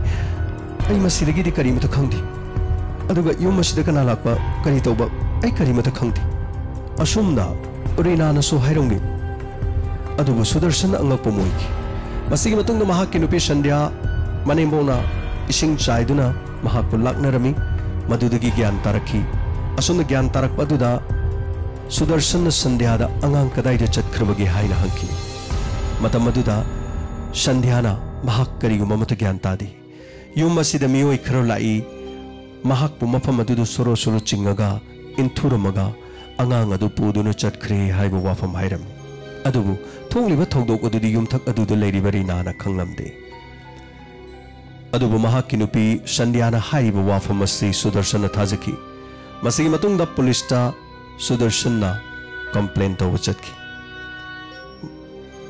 ꯑꯩ ꯃꯁꯤꯗꯒꯤꯗꯤ ꯀꯔꯤꯃꯇ ꯈꯪꯗꯦ꯫ ꯑꯗꯨꯒ ꯌꯨꯝ ꯑꯁꯤꯗ ꯀꯅꯥ ꯂꯥꯛꯄ, ꯀꯔꯤ ꯇꯧꯕ, ꯑꯩ ꯀꯔꯤꯃꯇ ꯈꯪꯗꯦ꯫ ꯑꯁꯨꯝꯅ ꯔꯤꯅꯥꯅꯁꯨ ꯍꯥꯏꯔꯝꯃꯤ꯫ ꯑꯗꯨꯕꯨ ꯁꯨꯗꯔꯁꯟ ꯑꯉꯛꯄ ꯑꯃ ꯑꯣꯏꯈꯤ꯫ ꯃꯁꯤꯒꯤ ꯃꯇꯨꯡꯗ ꯃꯍꯥꯛꯀꯤ ꯅꯨꯄꯤ ꯁꯟꯙ꯭ꯌꯥ ꯃꯅꯦꯝꯕꯣꯛꯅ ꯏꯁꯤꯡ ꯆꯥꯏꯗꯨꯅ ꯃꯍꯥꯛꯄꯨ ꯂꯥꯛꯅꯔꯝꯃꯤ꯫ ꯃꯗꯨꯗꯒꯤ ꯒ꯭ꯌꯥꯟ ꯇꯥꯔꯛꯈꯤ꯫ ꯑꯁꯨꯝꯅ ꯒ꯭ꯌꯥꯟ ꯇꯥꯔꯛꯄ ꯑꯗꯨꯗ ꯁꯨꯗꯔꯁꯟꯅ ꯁꯟꯙ꯭ꯌꯥꯗ ꯑꯉꯥꯡ ꯀꯗꯥꯏꯗ ꯆꯠꯈ꯭ꯔꯕꯒꯦ ꯍꯥꯏꯅ ꯍꯪꯈꯤ꯫ ꯃꯇꯝ ꯑꯗꯨꯗ ꯁꯟꯙ꯭ꯌꯥꯅ ꯃꯍꯥꯛ ꯀꯔꯤꯒꯨꯝꯕ ꯑꯃꯠꯇ ꯒ꯭ꯌꯥꯟ ꯇꯥꯗꯦ꯫ ꯌꯨꯝ ꯑꯁꯤꯗ ꯃꯤꯑꯣꯏ ꯈꯔ ꯂꯥꯛꯏ, ꯃꯍꯥꯛꯄꯨ ꯃꯐꯝ ꯑꯗꯨꯗ ꯁꯣꯔꯣ ꯁꯣꯔꯣ ꯆꯤꯡꯉꯒ ꯏꯟꯊꯨꯔꯝꯃꯒ ꯑꯉꯥꯡ ꯑꯗꯨ ꯄꯨꯗꯨꯅ ꯆꯠꯈ꯭ꯔꯦ ꯍꯥꯏꯕ ꯋꯥꯐꯝ ꯍꯥꯏꯔꯝꯃꯤ꯫ ꯑꯗꯨꯕꯨ ꯊꯣꯛꯂꯤꯕ ꯊꯧꯗꯣꯛ ꯑꯗꯨꯗꯤ ꯌꯨꯝꯊꯛ ꯑꯗꯨꯗ ꯂꯩꯔꯤꯕ ꯔꯤꯅꯥꯅ ꯈꯪꯂꯝꯗꯦ꯫ ꯑꯗꯨꯕꯨ ꯃꯍꯥꯛꯀꯤ ꯅꯨꯄꯤ ꯁꯟꯙ꯭ꯌꯥꯅ ꯍꯥꯏꯔꯤꯕ ꯋꯥꯐꯝ ꯑꯁꯤ ꯁꯨꯗꯔꯁꯟꯅ ꯊꯥꯖꯈꯤ꯫ ꯃꯁꯤꯒꯤ ꯃꯇꯨꯡꯗ ꯄꯨꯂꯤꯁꯇ ꯁꯨꯗꯔꯁꯟꯅ ꯀꯝꯄ꯭ꯂꯦꯟ ꯇꯧꯕ ꯆꯠꯈꯤ꯫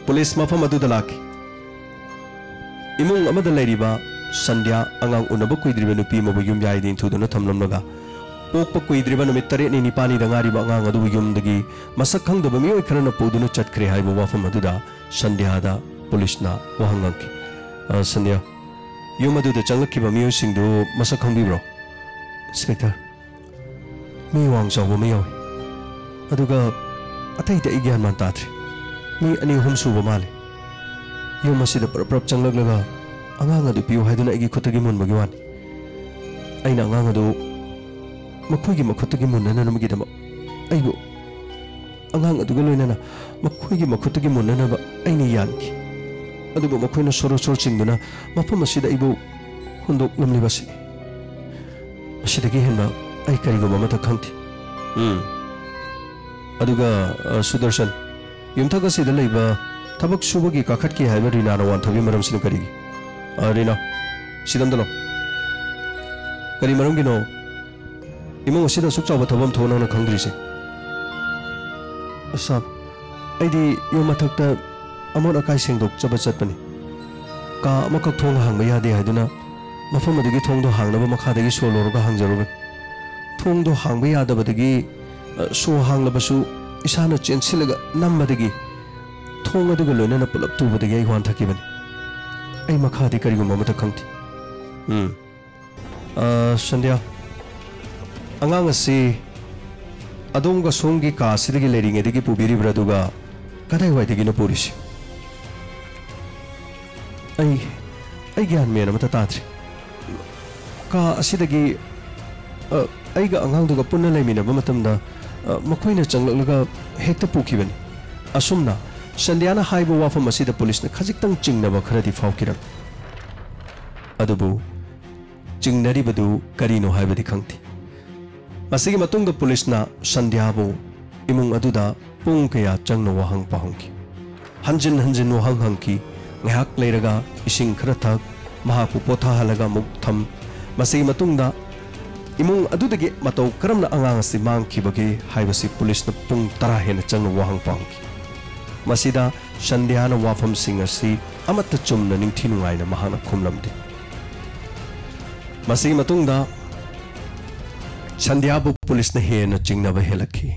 ꯄꯨꯂꯤꯁ ꯃꯐꯝ ꯑꯗꯨꯗ ꯂꯥꯛꯈꯤ꯫ ꯏꯃꯨꯡ ꯑꯃꯗ ꯂꯩꯔꯤꯕ ꯁꯟꯙ꯭ꯌꯥ, ꯑꯉꯥꯡ ꯎꯅꯕ ꯀꯨꯏꯗ꯭ꯔꯤꯕ ꯅꯨꯄꯤ ꯑꯃꯕꯨ ꯌꯨꯝꯌꯥꯏꯗ ꯏꯟꯊꯨꯗꯨꯅ ꯊꯝꯂꯝꯂꯒ, ꯄꯣꯛꯄ ꯀꯨꯏꯗ꯭ꯔꯤꯕ ꯅꯨꯃꯤꯠ ꯇꯔꯦꯠꯅꯤ ꯅꯤꯄꯥꯜꯅꯤꯗ ꯉꯥꯏꯔꯤꯕ ꯑꯉꯥꯡ ꯑꯗꯨꯕꯨ ꯌꯨꯝꯗꯒꯤ ꯃꯁꯛ ꯈꯪꯗꯕ ꯃꯤꯑꯣꯏ ꯈꯔꯅ ꯄꯨꯗꯨꯅ ꯆꯠꯈ꯭ꯔꯦ ꯍꯥꯏꯕ ꯋꯥꯐꯝ ꯑꯗꯨꯗ ꯁꯟꯙ꯭ꯌꯥꯗ ꯄꯨꯂꯤꯁꯅ ꯋꯥꯍꯪ ꯍꯪꯈꯤ꯫ "ꯑ, ꯁꯟꯙ꯭ꯌꯥ, ꯌꯨꯝ ꯑꯗꯨꯗ ꯆꯪꯂꯛꯈꯤꯕ ꯃꯤꯑꯣꯏꯁꯤꯡꯗꯨ ꯃꯁꯛ ꯈꯪꯕꯤꯕ꯭ꯔꯣ?" "ꯏꯟꯁꯄꯦꯛꯇꯔ, ꯃꯤ ꯋꯥꯡ ꯆꯥꯎꯕ ꯑꯃ ꯌꯥꯎꯏ꯫ ꯑꯗꯨꯒ ꯑꯇꯩꯗꯤ ꯑꯩ ꯒ꯭ꯌꯥꯟ ꯃꯥꯟ ꯇꯥꯗ꯭ꯔꯦ꯫ ꯃꯤ ꯑꯅꯤ ꯑꯍꯨꯝ ꯁꯨꯕ ꯃꯥꯜꯂꯦ꯫ ꯌꯨꯝ ꯑꯁꯤꯗ ꯄ꯭ꯔꯞ ꯄ꯭ꯔꯞ ꯆꯪꯂꯛꯂꯒ ꯑꯉꯥꯡ ꯑꯗꯨ ꯄꯤꯌꯨ ꯍꯥꯏꯗꯨꯅ ꯑꯩꯒꯤ ꯈꯨꯠꯇꯒꯤ ꯃꯨꯟꯕꯒꯤ ꯋꯥꯅꯤ꯫ ꯑꯩꯅ ꯑꯉꯥꯡ ꯑꯗꯨ ꯃꯈꯣꯏꯒꯤ ꯃꯈꯨꯠꯇꯒꯤ ꯃꯨꯟꯅꯅꯕꯒꯤꯗꯃꯛ ꯑꯩꯕꯨ ꯑꯉꯥꯡ ꯑꯗꯨꯒ ꯂꯣꯏꯅꯅ ꯃꯈꯣꯏꯒꯤ ꯃꯈꯨꯠꯇꯒꯤ ꯃꯨꯟꯅꯅꯕ ꯑꯩꯅ ꯌꯥꯟꯈꯤ꯫ ꯑꯗꯨꯕꯨ ꯃꯈꯣꯏꯅ ꯁꯣꯔꯣ ꯁꯣꯔꯣ ꯆꯤꯡꯗꯨꯅ ꯃꯐꯝ ꯑꯁꯤꯗ ꯑꯩꯕꯨ ꯍꯨꯟꯗꯣꯛꯂꯝꯂꯤꯕ ꯑꯁꯤꯅꯤ꯫ ꯃꯁꯤꯗꯒꯤ ꯍꯦꯟꯕ ꯑꯩ ꯀꯔꯤꯒꯨꯝꯕ ꯑꯃꯠꯇ ꯈꯪꯗꯦ꯫" ꯎꯝ꯫ ꯑꯗꯨꯒ, ꯑ, ꯁꯨꯗꯔꯁꯟ, ꯌꯨꯝꯊꯛ ꯑꯁꯤꯗ ꯂꯩꯕ ꯊꯕꯛ ꯁꯨꯕꯒꯤ ꯀꯥꯈꯠꯈꯤ ꯍꯥꯏꯕ ꯔꯤꯅꯥꯅ ꯋꯥꯟꯊꯕꯒꯤ ꯃꯔꯝꯁꯤꯅ ꯀꯔꯤꯒꯤ? ꯑ, ꯔꯤꯅꯥ, ꯁꯤꯗ ꯑꯝꯇ ꯂꯥꯎ꯫ ꯀꯔꯤ ꯃꯔꯝꯒꯤꯅꯣ? ꯏꯃꯨꯡ ꯑꯁꯤꯗ ꯑꯁꯨꯛ ꯆꯥꯎꯕ ꯊꯕꯛ ꯑꯃ ꯊꯣꯛꯑ ꯅꯪꯅ ꯈꯪꯗ꯭ꯔꯤꯁꯦ? ꯁꯥꯕ, ꯑꯩꯗꯤ ꯌꯨꯝ ꯃꯊꯛꯇ ꯑꯃꯣꯠ ꯑꯀꯥꯏ ꯁꯦꯡꯗꯣꯛꯆꯕ ꯆꯠꯄꯅꯤ꯫ ꯀꯥ ꯑꯃꯈꯛ ꯊꯣꯡ ꯍꯥꯡꯕ ꯌꯥꯗꯦ ꯍꯥꯏꯗꯨꯅ ꯃꯐꯝ ꯑꯗꯨꯒꯤ ꯊꯣꯡꯗꯣ ꯍꯥꯡꯅꯕ ꯃꯈꯥꯗꯒꯤ ꯁꯣ ꯂꯧꯔꯒ ꯍꯥꯡꯖꯔꯨꯕꯅꯤ꯫ ꯊꯣꯡꯗꯣ ꯍꯥꯡꯕ ꯌꯥꯗꯕꯗꯒꯤ, ꯑ, ꯁꯣ ꯍꯥꯡꯂꯕꯁꯨ ꯏꯁꯥꯅ ꯆꯦꯟꯁꯤꯜꯂꯒ ꯅꯝꯕꯗꯒꯤ ꯊꯣꯡ ꯑꯗꯨꯒ ꯂꯣꯏꯅꯅ ꯄꯨꯂꯞ ꯇꯨꯕꯗꯒꯤ ꯑꯩ ꯋꯥꯟꯊꯈꯤꯕꯅꯤ꯫ ꯑꯩ ꯃꯈꯥꯗꯤ ꯀꯔꯤꯒꯨꯝꯕ ꯑꯃꯠꯇ ꯈꯪꯗꯦ꯫ ꯎꯝ꯫ ꯑ, ꯁꯟꯙ꯭ꯌꯥ, ꯑꯉꯥꯡ ꯑꯁꯤ ꯑꯗꯣꯝꯒ ꯁꯣꯝꯒꯤ ꯀꯥ ꯑꯁꯤꯗꯒꯤ ꯂꯩꯔꯤꯉꯩꯗꯒꯤ ꯄꯨꯕꯤꯔꯤꯕ꯭ꯔꯥ, ꯑꯗꯨꯒ ꯀꯗꯥꯏꯋꯥꯏꯗꯒꯤꯅꯣ ꯄꯨꯔꯤꯁꯤ? ꯑꯩ, ꯑꯩ ꯒ꯭ꯌꯥꯟ ꯃꯦꯟ ꯑꯃꯠꯇ ꯇꯥꯗ꯭ꯔꯦ꯫ ꯀꯥ ꯑꯁꯤꯗꯒꯤ, ꯑ, ꯑꯩꯒ ꯑꯉꯥꯡꯗꯨꯒ ꯄꯨꯟꯅ ꯂꯩꯃꯤꯟꯅꯕ ꯃꯇꯝꯗ, ꯑ, ꯃꯈꯣꯏꯅ ꯆꯪꯂꯛꯂꯒ ꯍꯦꯛꯇ ꯄꯨꯈꯤꯕꯅꯤ꯫ ꯑꯁꯨꯝꯅ ꯁꯟꯙ꯭ꯌꯥꯅ ꯍꯥꯏꯕ ꯋꯥꯐꯝ ꯑꯁꯤꯗ ꯄꯨꯂꯤꯁꯅ ꯈꯖꯤꯛꯇꯪ ꯆꯤꯡꯅꯕ ꯈꯔꯗꯤ ꯐꯥꯎꯈꯤꯔꯝꯃꯤ꯫ ꯑꯗꯨꯕꯨ ꯆꯤꯡꯅꯔꯤꯕꯗꯨ ꯀꯔꯤꯅꯣ ꯍꯥꯏꯕꯗꯤ ꯈꯪꯗꯦ꯫ ꯃꯁꯤꯒꯤ ꯃꯇꯨꯡꯗ ꯄꯨꯂꯤꯁꯅ ꯁꯟꯙ꯭ꯌꯥꯕꯨ ꯏꯃꯨꯡ ꯑꯗꯨꯗ ꯄꯨꯡ ꯀꯌꯥ ꯆꯪꯅ ꯋꯥꯍꯪ ꯄꯥꯎꯍꯪꯈꯤ꯫ ꯍꯟꯖꯤꯟ ꯍꯟꯖꯤꯟ ꯋꯥꯍꯪ ꯍꯪꯈꯤ꯫ ꯉꯥꯏꯍꯥꯛ ꯂꯩꯔꯒ ꯏꯁꯤꯡ ꯈꯔ ꯊꯛ, ꯃꯍꯥꯛꯄꯨ ꯄꯣꯊꯥꯍꯜꯂꯒ ꯑꯃꯨꯛ ꯊꯝ꯫ ꯃꯁꯤꯒꯤ ꯃꯇꯨꯡꯗ ꯏꯃꯨꯡ ꯑꯗꯨꯗꯒꯤ ꯃꯇꯧ ꯀꯔꯝꯅ ꯑꯉꯥꯡ ꯑꯁꯤ ꯃꯥꯡꯈꯤꯕꯒꯦ ꯍꯥꯏꯕꯁꯤ ꯄꯨꯂꯤꯁꯅ ꯄꯨꯡ ꯇꯔꯥ ꯍꯦꯟꯅ ꯆꯪꯅ ꯋꯥꯍꯪ ꯄꯥꯎꯍꯪꯈꯤ꯫ ꯃꯁꯤꯗ ꯁꯟꯙ꯭ꯌꯥꯅ ꯋꯥꯐꯝꯁꯤꯡ ꯑꯁꯤ ꯑꯃꯠꯇ ꯆꯨꯝꯅ ꯅꯤꯡꯊꯤ ꯅꯨꯡꯉꯥꯏꯅ ꯃꯍꯥꯛꯅ ꯈꯨꯝꯂꯝꯗꯦ꯫ ꯃꯁꯤꯒꯤ ꯃꯇꯨꯡꯗ ꯁꯟꯙ꯭ꯌꯥꯕꯨ ꯄꯨꯂꯤꯁꯅ ꯍꯦꯟꯅ ꯆꯤꯡꯅꯕ ꯍꯦꯜꯂꯛꯈꯤ꯫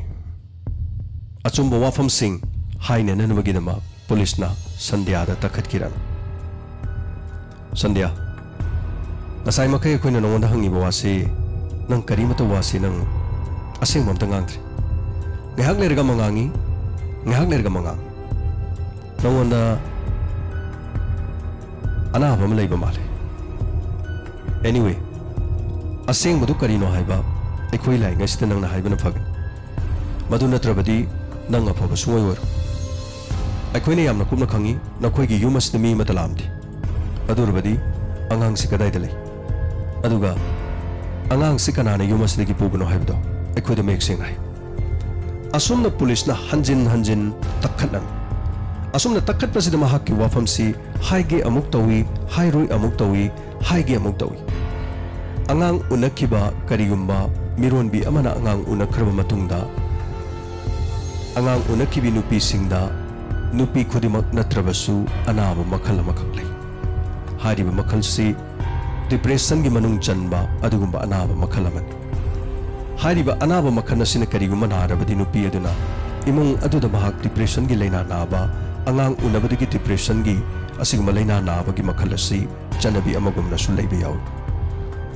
ꯑꯆꯨꯝꯕ ꯋꯥꯐꯝꯁꯤꯡ ꯍꯥꯏꯅꯅꯕꯒꯤꯗꯃꯛ ꯄꯨꯂꯤꯁꯅ ꯁꯟꯙ꯭ꯌꯥꯗ ꯇꯛꯈꯠꯈꯤꯔꯝꯃꯤ꯫ ꯁꯟꯙ꯭ꯌꯥ, ꯉꯁꯥꯏ ꯃꯈꯩ ꯑꯩꯈꯣꯏꯅ ꯅꯉꯣꯟꯗ ꯍꯪꯉꯤꯕ ꯋꯥꯁꯤ, ꯅꯪ ꯀꯔꯤꯃꯠꯇ ꯋꯥꯁꯤ ꯅꯪ ꯑꯁꯦꯡꯕ ꯑꯝꯇ ꯉꯥꯡꯗ꯭ꯔꯤ꯫ ꯉꯥꯏꯍꯥꯛ ꯂꯩꯔꯒ ꯑꯃ ꯉꯥꯡꯉꯤ, ꯉꯥꯏꯍꯥꯛ ꯂꯩꯔꯒ ꯑꯃ ꯉꯥꯡꯉꯤ꯫ ꯅꯉꯣꯟꯗ ꯑꯅꯥꯕ ꯑꯃ ꯂꯩꯕ ꯃꯥꯜꯂꯦ꯫ Anyway, ꯑꯁꯦꯡꯕꯗꯨ ꯀꯔꯤꯅꯣ ꯍꯥꯏꯕ ꯑꯩꯈꯣꯏ ꯂꯥꯏꯔꯤꯛ ꯑꯁꯤꯗ ꯅꯪꯅ ꯍꯥꯏꯕꯅ ꯐꯒꯅꯤ꯫ ꯃꯗꯨ ꯅꯠꯇ꯭ꯔꯕꯗꯤ ꯅꯪ ꯑꯐꯕ ꯁꯨꯡꯑꯣꯏ ꯑꯣꯏꯔꯣꯏ꯫ ꯑꯩꯈꯣꯏꯅ ꯌꯥꯝꯅ ꯀꯨꯞꯅ ꯈꯪꯉꯤ, ꯅꯈꯣꯏꯒꯤ ꯌꯨꯝ ꯑꯁꯤꯗ ꯃꯤ ꯑꯃꯠꯇ ꯂꯥꯛꯑꯝꯗꯦ꯫ ꯑꯗꯨ ꯑꯣꯏꯔꯕꯗꯤ ꯑꯉꯥꯡꯁꯤ ꯀꯗꯥꯏꯗ ꯂꯩ? ꯑꯗꯨꯒ ꯑꯉꯥꯡꯁꯤ ꯀꯅꯥꯅ ꯌꯨꯝ ꯑꯁꯤꯗꯒꯤ ꯄꯨꯕꯅꯣ ꯍꯥꯏꯕꯗꯣ ꯑꯩꯈꯣꯏꯗ ꯃꯌꯦꯛ ꯁꯦꯡꯅ ꯍꯥꯏꯌꯨ꯫ ꯑꯁꯨꯝꯅ ꯄꯨꯂꯤꯁꯅ ꯍꯟꯖꯤꯟ ꯍꯟꯖꯤꯟ ꯇꯛꯈꯠꯂꯝꯃꯤ꯫ ꯑꯁꯨꯝꯅ ꯇꯛꯈꯠꯄꯁꯤꯗ ꯃꯍꯥꯛꯀꯤ ꯋꯥꯐꯝꯁꯤ ꯍꯥꯏꯒꯦ ꯑꯃꯨꯛ ꯇꯧꯏ, ꯍꯥꯏꯔꯣꯏ ꯑꯃꯨꯛ ꯇꯧꯏ, ꯍꯥꯏꯒꯦ ꯑꯃꯨꯛ ꯇꯧꯏ꯫ ꯑꯉꯥꯡ ꯎꯅꯈꯤꯕ ꯀꯔꯤꯒꯨꯝꯕ ꯃꯤꯔꯣꯟꯕꯤ ꯑꯃꯅ ꯑꯉꯥꯡ ꯎꯅꯈ꯭ꯔꯕ ꯃꯇꯨꯡꯗ, ꯑꯉꯥꯡ ꯎꯅꯈꯤꯕꯤ ꯅꯨꯄꯤꯁꯤꯡꯗ ꯅꯨꯄꯤ ꯈꯨꯗꯤꯡꯃꯛ ꯅꯠꯇ꯭ꯔꯕꯁꯨ ꯑꯅꯥꯕ ꯃꯈꯜ ꯑꯃꯈꯛ ꯂꯩ꯫ ꯍꯥꯏꯔꯤꯕ ꯃꯈꯜꯁꯤ ꯗꯤꯄ꯭ꯔꯦꯁꯟꯒꯤ ꯃꯅꯨꯡ ꯆꯟꯕ ꯑꯗꯨꯒꯨꯝꯕ ꯑꯅꯥꯕ ꯃꯈꯜ ꯑꯃꯅꯤ꯫ ꯍꯥꯏꯔꯤꯕ ꯑꯅꯥꯕ ꯃꯈꯜ ꯑꯁꯤꯅ ꯀꯔꯤꯒꯨꯝꯕ ꯅꯥꯔꯕꯗꯤ, ꯅꯨꯄꯤ ꯑꯗꯨꯅ ꯏꯃꯨꯡ ꯑꯗꯨꯗ ꯃꯍꯥꯛ ꯗꯤꯄ꯭ꯔꯦꯁꯟꯒꯤ ꯂꯥꯏꯅꯥ ꯅꯥꯕ, ꯑꯉꯥꯡ ꯎꯅꯕꯗꯒꯤ ꯗꯤꯄ꯭ꯔꯦꯁꯟꯒꯤ ꯑꯁꯤꯒꯨꯝꯕ ꯂꯥꯏꯅꯥ ꯅꯥꯕꯒꯤ ꯃꯈꯜ ꯑꯁꯤ ꯆꯠꯅꯕꯤ ꯑꯃꯒꯨꯝꯅꯁꯨ ꯂꯩꯕ ꯌꯥꯎꯏ꯫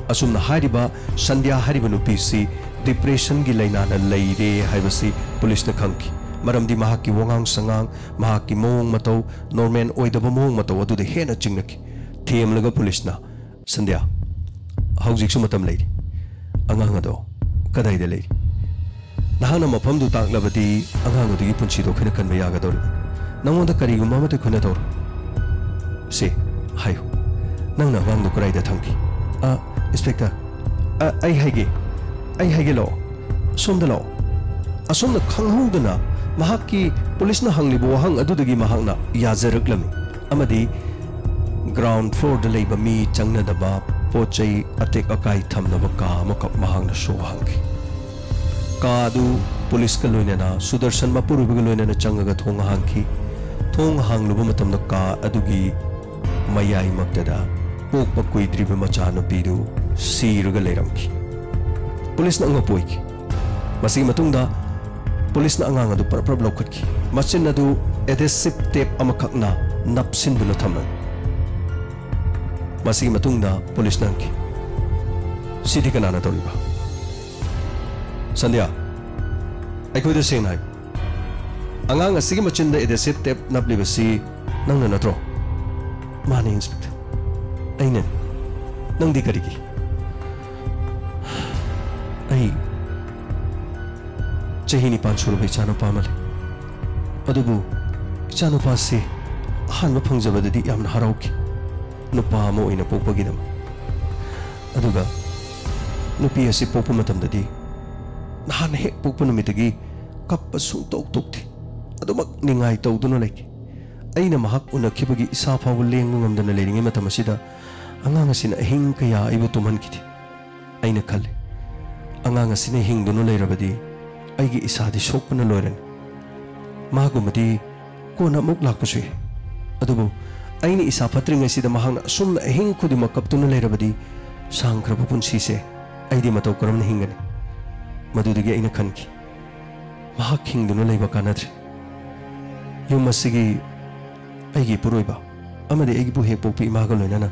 ꯑꯁꯨꯝꯅ ꯍꯥꯏꯔꯤꯕ ꯁꯟꯙ꯭ꯌꯥ ꯍꯥꯏꯔꯤꯕ ꯅꯨꯄꯤꯁꯤ ꯗꯤꯄ꯭ꯔꯦꯁꯟꯒꯤ ꯂꯥꯏꯅꯥꯅ ꯂꯩꯔꯦ ꯍꯥꯏꯕꯁꯤ ꯄꯨꯂꯤꯁꯅ ꯈꯪꯈꯤ꯫ ꯃꯔꯝꯗꯤ ꯃꯍꯥꯛꯀꯤ ꯋꯥꯉꯥꯡ ꯁꯉꯥꯡ, ꯃꯍꯥꯛꯀꯤ ꯃꯑꯣꯡ ꯃꯇꯧ, ꯅꯣꯔꯃꯦꯜ ꯑꯣꯏꯗꯕ ꯃꯑꯣꯡ ꯃꯇꯧ ꯑꯗꯨꯗ ꯍꯦꯟꯅ ꯆꯤꯡꯅꯈꯤ꯫ ꯊꯦꯝꯂꯒ ꯄꯨꯂꯤꯁꯅ, "ꯁꯟꯙ꯭ꯌꯥ, ꯍꯧꯖꯤꯛꯁꯨ ꯃꯇꯝ ꯂꯩꯔꯤ꯫ ꯑꯉꯥꯡ ꯑꯗꯣ ꯀꯗꯥꯏꯗ ꯂꯩꯔꯤ? ꯅꯍꯥꯛꯅ ꯃꯐꯝꯗꯨ ꯇꯥꯛꯂꯕꯗꯤ ꯑꯉꯥꯡ ꯑꯗꯨꯒꯤ ꯄꯨꯟꯁꯤꯗꯣ ꯑꯩꯈꯣꯏꯅ ꯀꯟꯕ ꯌꯥꯒꯗꯧꯔꯤꯕꯅꯤ꯫ ꯅꯉꯣꯟꯗ ꯀꯔꯤꯒꯨꯝꯕ ꯑꯃꯠꯇ ꯑꯩꯈꯣꯏꯅ ꯇꯧꯔꯣꯏ꯫ ꯁꯦ, ꯍꯥꯏꯌꯨ꯫ ꯅꯪꯅ ꯑꯉꯥꯡꯗꯣ ꯀꯗꯥꯏꯗ ꯊꯝꯈꯤ?" "ꯑ, ꯏꯟꯁꯄꯦꯛꯇꯔ, ꯑ, ꯑꯩ ꯍꯥꯏꯒꯦ, ꯑꯩ ꯍꯥꯏꯒꯦ, ꯂꯥꯛꯑꯣ, ꯁꯣꯝꯗ ꯂꯥꯛꯑꯣ꯫" ꯑꯁꯣꯝꯅ ꯈꯪꯍꯧꯗꯅ ꯃꯍꯥꯛꯀꯤ ꯄꯨꯂꯤꯁꯅ ꯍꯪꯂꯤꯕ ꯋꯥꯍꯪ ꯑꯗꯨꯗꯒꯤ ꯃꯍꯥꯛꯅ ꯌꯥꯖꯔꯛꯂꯝꯃꯤ ꯑꯃꯗꯤ ꯒ꯭ꯔꯥꯎꯟ ꯐ꯭ꯂꯣꯔꯗ ꯂꯩꯕ ꯃꯤ ꯆꯪꯅꯗꯕ, ꯄꯣꯠ ꯆꯩ ꯑꯇꯦꯛ ꯑꯀꯥꯏ ꯊꯝꯅꯕ ꯀꯥ ꯑꯃꯈꯛ ꯃꯍꯥꯛꯅ ꯁꯣꯛ ꯍꯥꯡꯈꯤ꯫ ꯀꯥ ꯑꯗꯨ ꯄꯨꯂꯤꯁꯀ ꯂꯣꯏꯅꯅ ꯁꯨꯗꯔꯁꯟ ꯃꯄꯨꯔꯣꯏꯕꯒ ꯂꯣꯏꯅꯅ ꯆꯪꯉꯒ ꯊꯣꯡ ꯍꯥꯡꯈꯤ꯫ ꯊꯣꯡ ꯍꯥꯡꯂꯨꯕ ꯃꯇꯝꯗ ꯀꯥ ꯑꯗꯨꯒꯤ ꯃꯌꯥꯏꯃꯛꯇꯗ ꯄꯣꯛꯄ ꯀꯨꯏꯗ꯭ꯔꯤꯕ ꯃꯆꯥꯅꯨꯄꯤꯗꯨ ꯁꯤꯔꯒ ꯂꯩꯔꯝꯈꯤ꯫ ꯄꯨꯂꯤꯁꯅ ꯑꯉꯛꯄ ꯑꯣꯏꯈꯤ꯫ ꯃꯁꯤꯒꯤ ꯃꯇꯨꯡꯗ ꯄꯨꯂꯤꯁꯅ ꯑꯉꯥꯡ ꯑꯗꯨ ꯄꯔꯞ ꯄꯔꯞ ꯂꯧꯈꯠꯈꯤ꯫ ꯃꯆꯤꯟ ꯑꯗꯨ ꯑꯦꯗꯦꯁꯤꯞ ꯇꯦꯞ ꯑꯃꯈꯛꯅ ꯅꯞꯁꯤꯟꯗꯨꯅ ꯊꯝꯂꯝꯃꯤ꯫ ꯃꯁꯤꯒꯤ ꯃꯇꯨꯡꯗ ꯄꯨꯂꯤꯁꯅ ꯍꯪꯈꯤ, "ꯁꯤꯗꯤ ꯀꯅꯥꯅ ꯇꯧꯔꯤꯕ?" "ꯁꯟꯙ꯭ꯌꯥ, ꯑꯩꯈꯣꯏꯗ ꯁꯦꯡꯅ ꯍꯥꯏꯌꯨ꯫ ꯑꯉꯥꯡ ꯑꯁꯤꯒꯤ ꯃꯆꯤꯟꯗ ꯑꯦꯗꯦꯁꯤꯞ ꯇꯦꯞ ꯅꯞꯂꯤꯕꯁꯤ ꯅꯪꯅ ꯅꯠꯇ꯭ꯔꯣ?" "ꯃꯥꯅꯦ, ꯏꯟꯁꯄꯦꯛꯇꯔ, ꯑꯩꯅꯅꯤ꯫ ꯅꯪꯗꯤ ꯀꯔꯤꯒꯤ?" "ꯑꯩ ꯆꯍꯤ ꯅꯤꯄꯥꯟ ꯁꯨꯔꯕ ꯏꯆꯥꯅꯨꯄꯥ ꯑꯃ ꯂꯩ꯫ ꯑꯗꯨꯕꯨ ꯏꯆꯥꯅꯨꯄꯥꯁꯤ ꯑꯍꯥꯟꯕ ꯐꯪꯖꯕꯗꯗꯤ ꯌꯥꯝꯅ ꯍꯔꯥꯎꯈꯤ, ꯅꯨꯄꯥ ꯑꯃ ꯑꯣꯏꯅ ꯄꯣꯛꯄꯒꯤꯗꯃꯛ꯫ ꯑꯗꯨꯒ ꯅꯨꯄꯤ ꯑꯁꯤ ꯄꯣꯛꯄ ꯃꯇꯝꯗꯗꯤ ꯅꯍꯥꯟ ꯍꯦꯛ ꯄꯣꯛꯄ ꯅꯨꯃꯤꯠꯇꯒꯤ ꯀꯞꯄ ꯁꯨꯡꯇꯣꯛ ꯇꯣꯛꯇꯦ꯫ ꯑꯗꯨꯃꯛ ꯅꯤꯡꯉꯥꯏ ꯇꯧꯗꯨꯅ ꯂꯩꯈꯤ꯫ ꯑꯩꯅ ꯃꯍꯥꯛ ꯎꯅꯈꯤꯕꯒꯤ ꯏꯁꯥ ꯐꯥꯎꯕ ꯂꯦꯡꯕ ꯉꯝꯗꯅ ꯂꯩꯔꯤꯉꯩ ꯃꯇꯝ ꯑꯁꯤꯗ ꯑꯉꯥꯡ ꯑꯁꯤꯅ ꯑꯍꯤꯡ ꯀꯌꯥ ꯑꯩꯕꯨ ꯇꯨꯝꯍꯟꯈꯤꯗꯦ꯫ ꯑꯩꯅ ꯈꯜꯂꯤ, ꯑꯉꯥꯡ ꯑꯁꯤꯅ ꯍꯤꯡꯗꯨꯅ ꯂꯩꯔꯕꯗꯤ ꯑꯩꯒꯤ ꯏꯁꯥꯗꯤ ꯁꯣꯛꯄꯅ ꯂꯣꯏꯔꯅꯤ꯫ ꯃꯥꯒꯨꯝꯕꯗꯤ ꯀꯣꯟꯅ ꯑꯃꯨꯛ ꯂꯥꯛꯄꯁꯨ ꯌꯥꯏ꯫ ꯑꯗꯨꯕꯨ ꯑꯩꯅ ꯏꯁꯥ ꯐꯠꯇ꯭ꯔꯤꯉꯩꯁꯤꯗ ꯃꯍꯥꯛꯅ ꯑꯁꯨꯝꯅ ꯑꯍꯤꯡ ꯈꯨꯗꯤꯡꯃꯛ ꯀꯞꯇꯨꯅ ꯂꯩꯔꯕꯗꯤ ꯁꯥꯡꯈ꯭ꯔꯕ ꯄꯨꯟꯁꯤꯁꯦ ꯑꯩꯗꯤ ꯃꯇꯧ ꯀꯔꯝꯅ ꯍꯤꯡꯒꯅꯤ? ꯃꯗꯨꯗꯒꯤ ꯑꯩꯅ ꯈꯟꯈꯤ, ꯃꯍꯥꯛ ꯍꯤꯡꯗꯨꯅ ꯂꯩꯕ ꯀꯥꯟꯅꯗ꯭ꯔꯦ꯫ ꯌꯨꯝ ꯑꯁꯤꯒꯤ ꯑꯩꯒꯤ ꯏꯄꯨꯔꯣꯏꯕ ꯑꯃꯗꯤ ꯑꯩꯒꯤꯕꯨ ꯍꯦꯛ ꯄꯣꯛꯄ ꯏꯃꯥꯒ ꯂꯣꯏꯅꯅ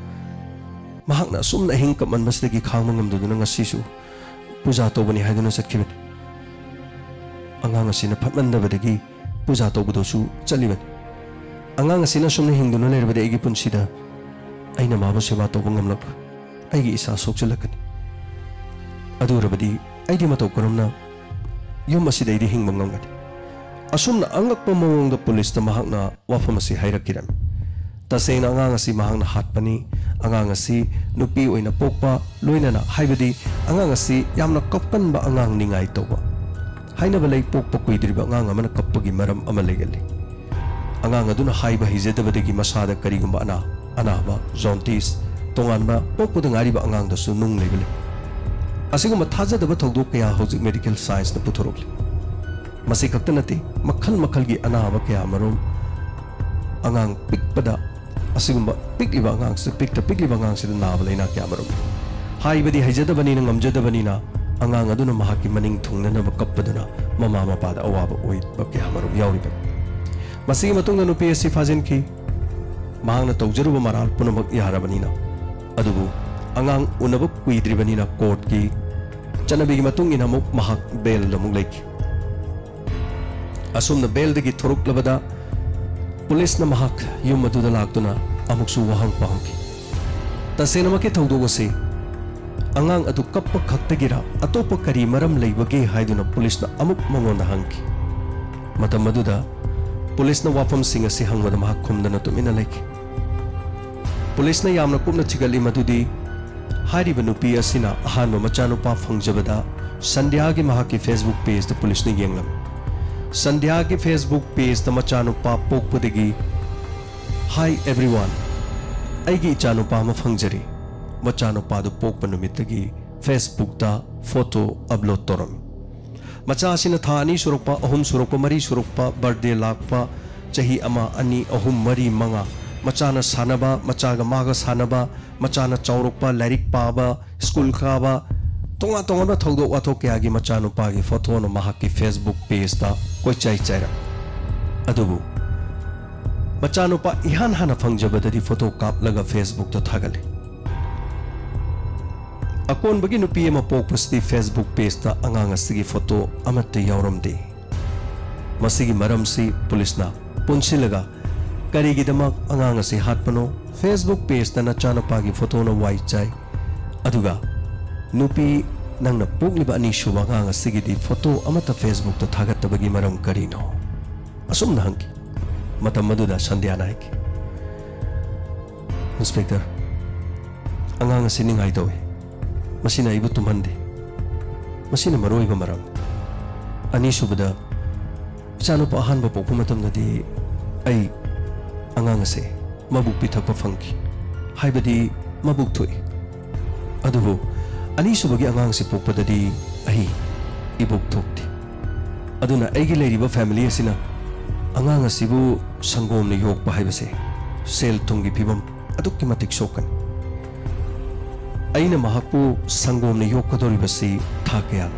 ꯃꯍꯥꯛꯅ ꯑꯁꯨꯝꯅ ꯑꯍꯤꯡ ꯀꯞꯃꯟꯕꯁꯤꯗꯒꯤ ꯈꯥꯡꯕ ꯉꯝꯗꯗꯨꯅ ꯉꯁꯤꯁꯨ ꯄꯨꯖꯥ ꯇꯧꯕꯅꯤ ꯍꯥꯏꯗꯨꯅ ꯆꯠꯈꯤꯕꯅꯤ꯫ ꯑꯉꯥꯡ ꯑꯁꯤꯅ ꯐꯠꯃꯟꯗꯕꯗꯒꯤ ꯄꯨꯖꯥ ꯇꯧꯕꯗꯁꯨ ꯆꯠꯂꯤꯕꯅꯤ꯫ ꯑꯉꯥꯡ ꯑꯁꯤꯅ ꯑꯁꯨꯝꯅ ꯍꯤꯡꯗꯨꯅ ꯂꯩꯔꯕꯗꯤ ꯑꯩꯒꯤ ꯄꯨꯟꯁꯤꯗ ꯑꯩꯅ ꯃꯥꯕꯨ ꯁꯦꯕꯥ ꯇꯧꯕ ꯉꯝꯂꯛꯂꯣꯏ꯫ ꯑꯩꯒꯤ ꯏꯁꯥ ꯁꯣꯛꯆꯤꯜꯂꯛꯀꯅꯤ꯫ ꯑꯗꯨ ꯑꯣꯏꯔꯕꯗꯤ ꯑꯩꯗꯤ ꯃꯇꯧ ꯀꯔꯝꯅ ꯌꯨꯝ ꯑꯁꯤꯗ ꯑꯩꯗꯤ ꯍꯤꯡꯕ ꯉꯝꯒꯅꯤ? ꯑꯁꯨꯝꯅ ꯑꯉꯛꯄ ꯃꯑꯣꯡꯗ ꯄꯨꯂꯤꯁꯇ ꯃꯍꯥꯛꯅ ꯋꯥꯐꯝ ꯑꯁꯤ ꯍꯥꯏꯔꯛꯈꯤꯔꯝꯃꯤ꯫ ꯇꯁꯦꯡꯅ ꯑꯉꯥꯡ ꯑꯁꯤ ꯃꯍꯥꯛꯅ ꯍꯥꯠꯄꯅꯤ, ꯑꯉꯥꯡ ꯑꯁꯤ ꯅꯨꯄꯤ ꯑꯣꯏꯅ ꯄꯣꯛꯄ, ꯂꯣꯏꯅꯅ, ꯍꯥꯏꯕꯗꯤ ꯑꯉꯥꯡ ꯑꯁꯤ ꯌꯥꯝꯅ ꯀꯞꯀꯟꯕ ꯑꯉꯥꯡ, ꯅꯤꯡꯉꯥꯏ ꯇꯧꯕ꯫ ꯍꯥꯏꯅꯕ ꯂꯩ, ꯄꯣꯛꯄ ꯀꯨꯏꯗ꯭ꯔꯤꯕ ꯑꯉꯥꯡ ꯑꯃꯅ ꯀꯞꯄꯒꯤ ꯃꯔꯝ ꯑꯃ ꯂꯩꯒꯜꯂꯤ꯫ ꯑꯉꯥꯡ ꯑꯗꯨꯅ ꯍꯥꯏꯕ ꯍꯩꯖꯗꯕꯗꯒꯤ ꯃꯁꯥꯗ ꯀꯔꯤꯒꯨꯝꯕ ꯑꯅꯥ, ꯑꯅꯥꯕ, ꯖꯣꯟꯇꯤꯁ, ꯇꯣꯉꯥꯟꯕ ꯄꯣꯛꯄꯗ ꯉꯥꯏꯔꯤꯕ ꯑꯉꯥꯡꯗꯁꯨ ꯅꯨꯡ ꯂꯩꯕ ꯂꯩ꯫ ꯑꯁꯤꯒꯨꯝꯕ ꯊꯥꯖꯗꯕ ꯊꯧꯗꯣꯛ ꯀꯌꯥ ꯍꯧꯖꯤꯛ ꯃꯦꯗꯤꯀꯦꯜ ꯁꯥꯏꯟꯁꯅ ꯄꯨꯊꯣꯔꯛꯂꯤ꯫ ꯃꯁꯤ ꯈꯛꯇ ꯅꯠꯇꯦ, ꯃꯈꯜ ꯃꯈꯜꯒꯤ ꯑꯅꯥꯕ ꯀꯌꯥ ꯃꯔꯨꯝ ꯑꯉꯥꯡ ꯄꯤꯛꯄꯗ, ꯑꯁꯤꯒꯨꯝꯕ ꯄꯤꯛꯂꯤꯕ ꯑꯉꯥꯡꯁꯤꯗ, ꯄꯤꯛꯇ ꯄꯤꯛꯂꯤꯕ ꯑꯉꯥꯡꯁꯤꯗ ꯅꯥꯕ ꯂꯥꯏꯅꯥ ꯀꯌꯥ ꯃꯔꯨꯝ꯫ ꯍꯥꯏꯕꯗꯤ ꯍꯩꯖꯗꯕꯅꯤꯅ, ꯉꯝꯖꯗꯕꯅꯤꯅ ꯑꯉꯥꯡ ꯑꯗꯨꯅ ꯃꯍꯥꯛꯀꯤ ꯃꯅꯤꯡ ꯊꯨꯡꯅꯅꯕ ꯀꯞꯄꯗꯨꯅ ꯃꯃꯥ ꯃꯄꯥꯗ ꯑꯋꯥꯕ ꯑꯣꯏꯕ ꯀꯌꯥ ꯃꯔꯨꯝ ꯌꯥꯎꯔꯤꯕꯅꯤ꯫ ꯃꯁꯤꯒꯤ ꯃꯇꯨꯡꯗ ꯅꯨꯄꯤ ꯑꯁꯤ ꯐꯥꯖꯤꯟꯈꯤ꯫ ꯃꯍꯥꯛꯅ ꯇꯧꯖꯔꯨꯕ ꯃꯔꯥꯜ ꯄꯨꯝꯅꯃꯛ ꯌꯥꯔꯕꯅꯤꯅ, ꯑꯗꯨꯕꯨ ꯑꯉꯥꯡ ꯎꯅꯕ ꯀꯨꯏꯗ꯭ꯔꯤꯕꯅꯤꯅ ꯀꯣꯔꯠꯀꯤ ꯆꯠꯅꯕꯤꯒꯤ ꯃꯇꯨꯡ ꯏꯟꯅ ꯑꯃꯨꯛ ꯃꯍꯥꯛ ꯕꯦꯜꯗ ꯑꯃꯨꯛ ꯂꯩꯈꯤ꯫ ꯑꯁꯨꯝꯅ ꯕꯦꯜꯗꯒꯤ ꯊꯣꯔꯛꯂꯕꯗ ꯄꯨꯂꯤꯁꯅ ꯃꯍꯥꯛ ꯌꯨꯝ ꯑꯗꯨꯗ ꯂꯥꯛꯇꯨꯅ ꯑꯃꯨꯛꯁꯨ ꯋꯥꯍꯪ ꯄꯥꯎꯍꯪꯈꯤ꯫ ꯇꯁꯦꯡꯅꯃꯛꯀꯤ ꯊꯧꯗꯣꯛ ꯑꯁꯤ ꯑꯉꯥꯡ ꯑꯗꯨ ꯀꯞꯄ ꯈꯛꯇꯒꯤꯔ, ꯑꯇꯣꯞꯄ ꯀꯔꯤ ꯃꯔꯝ ꯂꯩꯕꯒꯦ ꯍꯥꯏꯗꯨꯅ ꯄꯨꯂꯤꯁꯅ ꯑꯃꯨꯛ ꯃꯉꯣꯟꯗ ꯍꯪꯈꯤ꯫ ꯃꯇꯝ ꯑꯗꯨꯗ ꯄꯨꯂꯤꯁꯅ ꯋꯥꯐꯝꯁꯤꯡ ꯑꯁꯤ ꯍꯪꯕꯗ ꯃꯍꯥꯛ ꯈꯨꯝꯗꯅ ꯇꯨꯃꯤꯟꯅ ꯂꯩꯈꯤ꯫ ꯄꯨꯂꯤꯁꯅ ꯌꯥꯝꯅ ꯀꯨꯞꯅ ꯊꯤꯒꯠꯂꯤ ꯃꯗꯨꯗꯤ ꯍꯥꯏꯔꯤꯕ ꯅꯨꯄꯤ ꯑꯁꯤꯅ ꯑꯍꯥꯟꯕ ꯃꯆꯥꯅꯨꯄꯥ ꯐꯪꯖꯕꯗ ꯁꯟꯙ꯭ꯌꯥꯒꯤ ꯃꯍꯥꯛꯀꯤ Facebook pageꯇ ꯄꯨꯂꯤꯁꯅ ꯌꯦꯡꯂꯝꯃꯤ꯫ ꯁꯟꯙ꯭ꯌꯥꯒꯤ Facebook pageꯇ ꯃꯆꯥꯅꯨꯄꯥ ꯄꯣꯛꯄꯗꯒꯤ, "Hi everyone, ꯑꯩꯒꯤ ꯏꯆꯥꯅꯨꯄꯥ ꯑꯃ ꯐꯪꯖꯔꯦ꯫ ꯃꯆꯥꯅꯨꯄꯥꯗꯨ ꯄꯣꯛꯄ ꯅꯨꯃꯤꯠꯇꯒꯤ Facebookꯇ photo upload ꯇꯧꯔꯝꯃꯤ꯫ ꯃꯆꯥꯁꯤꯅ ꯊꯥ ꯑꯅꯤ ꯁꯨꯔꯛꯄ, ꯑꯍꯨꯝ ꯁꯨꯔꯛꯄ, ꯃꯔꯤ ꯁꯨꯔꯛꯄ, birthday ꯂꯥꯛꯄ, ꯆꯍꯤ ꯑꯃ, ꯑꯅꯤ, ꯑꯍꯨꯝ, ꯃꯔꯤ, ꯃꯉꯥ, ꯃꯆꯥꯅ ꯁꯥꯟꯅꯕ, ꯃꯆꯥꯒ ꯃꯥꯒ ꯁꯥꯟꯅꯕ, ꯃꯆꯥꯅ ꯆꯥꯎꯔꯛꯄ, ꯂꯥꯏꯔꯤꯛ ꯄꯥꯕ, ꯁ꯭ꯀꯨꯜ ꯀꯥꯕ, ꯇꯣꯉꯥꯟ ꯇꯣꯉꯥꯟꯕ ꯊꯧꯗꯣꯛ ꯋꯥꯊꯣꯛ ꯀꯌꯥꯒꯤ ꯃꯆꯥꯅꯨꯄꯥꯒꯤ photoꯅ ꯃꯍꯥꯛꯀꯤ Facebook pageꯇ ꯀꯣꯏꯆꯥꯏ ꯆꯥꯏꯔꯝꯃꯤ꯫ ꯑꯗꯨꯕꯨ ꯃꯆꯥꯅꯨꯄꯥ ꯏꯍꯥꯟ ꯍꯥꯟꯅ ꯐꯪꯖꯕꯗꯗꯤ photo ꯀꯥꯞꯂꯒ Facebookꯇ ꯊꯥꯒꯠꯂꯤ꯫ ꯑꯀꯣꯟꯕꯒꯤ ꯅꯨꯄꯤ ꯑꯃ ꯄꯣꯛꯄꯁꯤꯗꯤ Facebook pageꯇ ꯑꯉꯥꯡ ꯑꯁꯤꯒꯤ photo ꯑꯃꯠꯇ ꯌꯥꯎꯔꯝꯗꯦ꯫ ꯃꯁꯤꯒꯤ ꯃꯔꯝꯁꯤ ꯄꯨꯂꯤꯁꯅ ꯄꯨꯟꯁꯤꯜꯂꯒ ꯀꯔꯤꯒꯤꯗꯃꯛ ꯑꯉꯥꯡ ꯑꯁꯤ ꯍꯥꯠꯄꯅꯣ? Facebook pageꯇ ꯅꯆꯥꯅꯨꯄꯥꯒꯤ photoꯅ ꯋꯥꯏ ꯆꯥꯏ, ꯑꯗꯨꯒ ꯅꯨꯄꯤ ꯅꯪꯅ ꯄꯣꯛꯂꯤꯕ ꯑꯅꯤꯁꯨꯕ ꯑꯉꯥꯡ ꯑꯁꯤꯒꯤꯗꯤ photo ꯑꯃꯠꯇ Facebookꯇ ꯊꯥꯒꯠꯇꯕꯒꯤ ꯃꯔꯝ ꯀꯔꯤꯅꯣ? ꯑꯁꯨꯝꯅ ꯍꯪꯈꯤ꯫ ꯃꯇꯝ ꯑꯗꯨꯗ ꯁꯟꯙ꯭ꯌꯥꯅ ꯍꯥꯏꯈꯤ, "ꯏꯟꯁꯄꯦꯛꯇꯔ, ꯑꯉꯥꯡ ꯑꯁꯤ ꯅꯤꯡꯉꯥꯏ ꯇꯧꯏ꯫ ꯃꯁꯤꯅ ꯑꯩꯕꯨ ꯇꯨꯝꯍꯟꯗꯦ꯫ ꯃꯁꯤꯅ ꯃꯔꯨ ꯑꯣꯏꯕ ꯃꯔꯝ꯫ ꯑꯅꯤꯁꯨꯕꯗ, ꯏꯆꯥꯅꯨꯄꯥ ꯑꯍꯥꯟꯕ ꯄꯣꯛꯄ ꯃꯇꯝꯗꯗꯤ ꯑꯩ ꯑꯉꯥꯡ ꯑꯁꯦ ꯃꯕꯨꯛ ꯄꯤꯊꯛꯄ ꯐꯪꯈꯤ, ꯍꯥꯏꯕꯗꯤ ꯃꯕꯨꯛ ꯊꯣꯛꯏ꯫ ꯑꯗꯨꯕꯨ ꯑꯅꯤꯁꯨꯕꯒꯤ ꯑꯉꯥꯡꯁꯤ ꯄꯣꯛꯄꯗꯗꯤ ꯑꯩ ꯏꯕꯨꯛ ꯊꯣꯛꯇꯦ꯫ ꯑꯗꯨꯅ ꯑꯩꯒꯤ ꯂꯩꯔꯤꯕ family ꯑꯁꯤꯅ ꯑꯉꯥꯡ ꯑꯁꯤꯕꯨ ꯁꯪꯒꯣꯝꯅ ꯌꯣꯛꯄ ꯍꯥꯏꯕꯁꯦ ꯁꯦꯜ ꯊꯨꯝꯒꯤ ꯐꯤꯕꯝ ꯑꯗꯨꯛꯀꯤ ꯃꯇꯤꯛ ꯁꯣꯛꯀꯅꯤ꯫ ꯑꯩꯅ ꯃꯍꯥꯛꯄꯨ ꯁꯪꯒꯣꯝꯅ ꯌꯣꯛꯀꯗꯧꯔꯤꯕꯁꯤ ꯊꯥ ꯀꯌꯥꯅꯣ?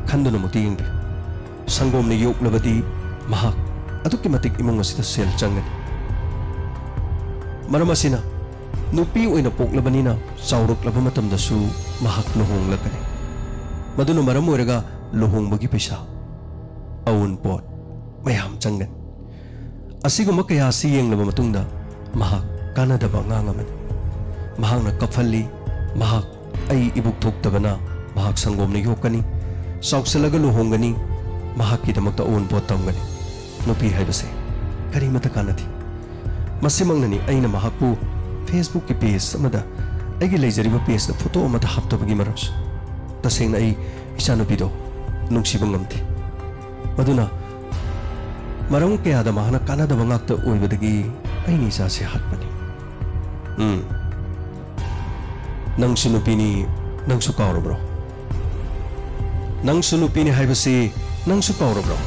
ꯈꯟꯗꯨꯅꯃꯛꯇꯤ ꯌꯦꯡꯕꯤꯌꯨ꯫ ꯁꯪꯒꯣꯝꯅ ꯌꯣꯛꯂꯕꯗꯤ ꯃꯍꯥꯛ ꯑꯗꯨꯛꯀꯤ ꯃꯇꯤꯛ ꯏꯃꯨꯡ ꯑꯁꯤꯗ ꯁꯦꯜ ꯆꯪꯒꯅꯤ꯫ ꯃꯔꯝ ꯑꯁꯤꯅ ꯅꯨꯄꯤ ꯑꯣꯏꯅ ꯄꯣꯛꯂꯕꯅꯤꯅ ꯆꯥꯎꯔꯛꯂꯕ ꯃꯇꯝꯗꯁꯨ ꯃꯍꯥꯛ ꯂꯨꯍꯣꯡꯂꯛꯀꯅꯤ꯫ ꯃꯗꯨꯅ ꯃꯔꯝ ꯑꯣꯏꯔꯒ ꯂꯨꯍꯣꯡꯕꯒꯤ ꯄꯩꯁꯥ, ꯑꯋꯨꯟꯄꯣꯠ ꯃꯌꯥꯝ ꯆꯪꯒꯅꯤ꯫ ꯑꯁꯤꯒꯨꯝꯕ ꯀꯌꯥ ꯑꯁꯤ ꯌꯦꯡꯂꯕ ꯃꯇꯨꯡꯗ ꯃꯍꯥꯛ ꯀꯥꯟꯅꯗꯕ ꯑꯉꯥꯡ ꯑꯃꯅꯤ꯫ ꯃꯍꯥꯛꯅ ꯀꯞꯍꯜꯂꯤ, ꯃꯍꯥꯛ ꯑꯩ ꯏꯕꯨꯛ ꯊꯣꯛꯇꯕꯅ ꯃꯍꯥꯛ ꯁꯪꯒꯣꯝꯅ ꯌꯣꯛꯀꯅꯤ, ꯆꯥꯎꯁꯤꯜꯂꯒ ꯂꯨꯍꯣꯡꯒꯅꯤ, ꯃꯍꯥꯛꯀꯤꯗꯃꯛꯇ ꯑꯋꯨꯟꯄꯣꯠ ꯇꯝꯒꯅꯤ꯫ ꯅꯨꯄꯤ ꯍꯥꯏꯕꯁꯦ ꯀꯔꯤꯃꯠꯇ ꯀꯥꯟꯅꯗꯦ꯫ ꯃꯁꯤꯃꯛꯅꯅꯤ ꯑꯩꯅ ꯃꯍꯥꯛꯄꯨ Facebookꯀꯤ page ꯑꯃꯗ ꯑꯩꯒꯤ ꯂꯩꯖꯔꯤꯕ pageꯇ photo ꯑꯃꯠꯇ ꯍꯥꯞꯇꯕꯒꯤ ꯃꯔꯝꯁꯨ꯫ ꯇꯁꯦꯡꯅ ꯑꯩ ꯏꯆꯥꯅꯨꯄꯤꯗꯣ ꯅꯨꯡꯁꯤꯕ ꯉꯝꯗꯦ꯫ ꯃꯗꯨꯅ ꯃꯔꯝ ꯀꯌꯥꯗ ꯃꯍꯥꯛꯅ ꯀꯥꯟꯅꯗꯕ ꯉꯥꯛꯇ ꯑꯣꯏꯕꯗꯒꯤ ꯑꯩꯅ ꯏꯆꯥꯁꯤ ꯍꯥꯠꯄꯅꯤ꯫ ꯎꯝ꯫ ꯅꯪꯁꯨ ꯅꯨꯄꯤꯅꯤ, ꯅꯪꯁꯨ ꯀꯥꯎꯔꯕ꯭ꯔꯣ? ꯅꯪꯁꯨ ꯅꯨꯄꯤꯅꯤ ꯍꯥꯏꯕꯁꯤ ꯅꯪꯁꯨ ꯀꯥꯎꯔꯕ꯭ꯔꯣ?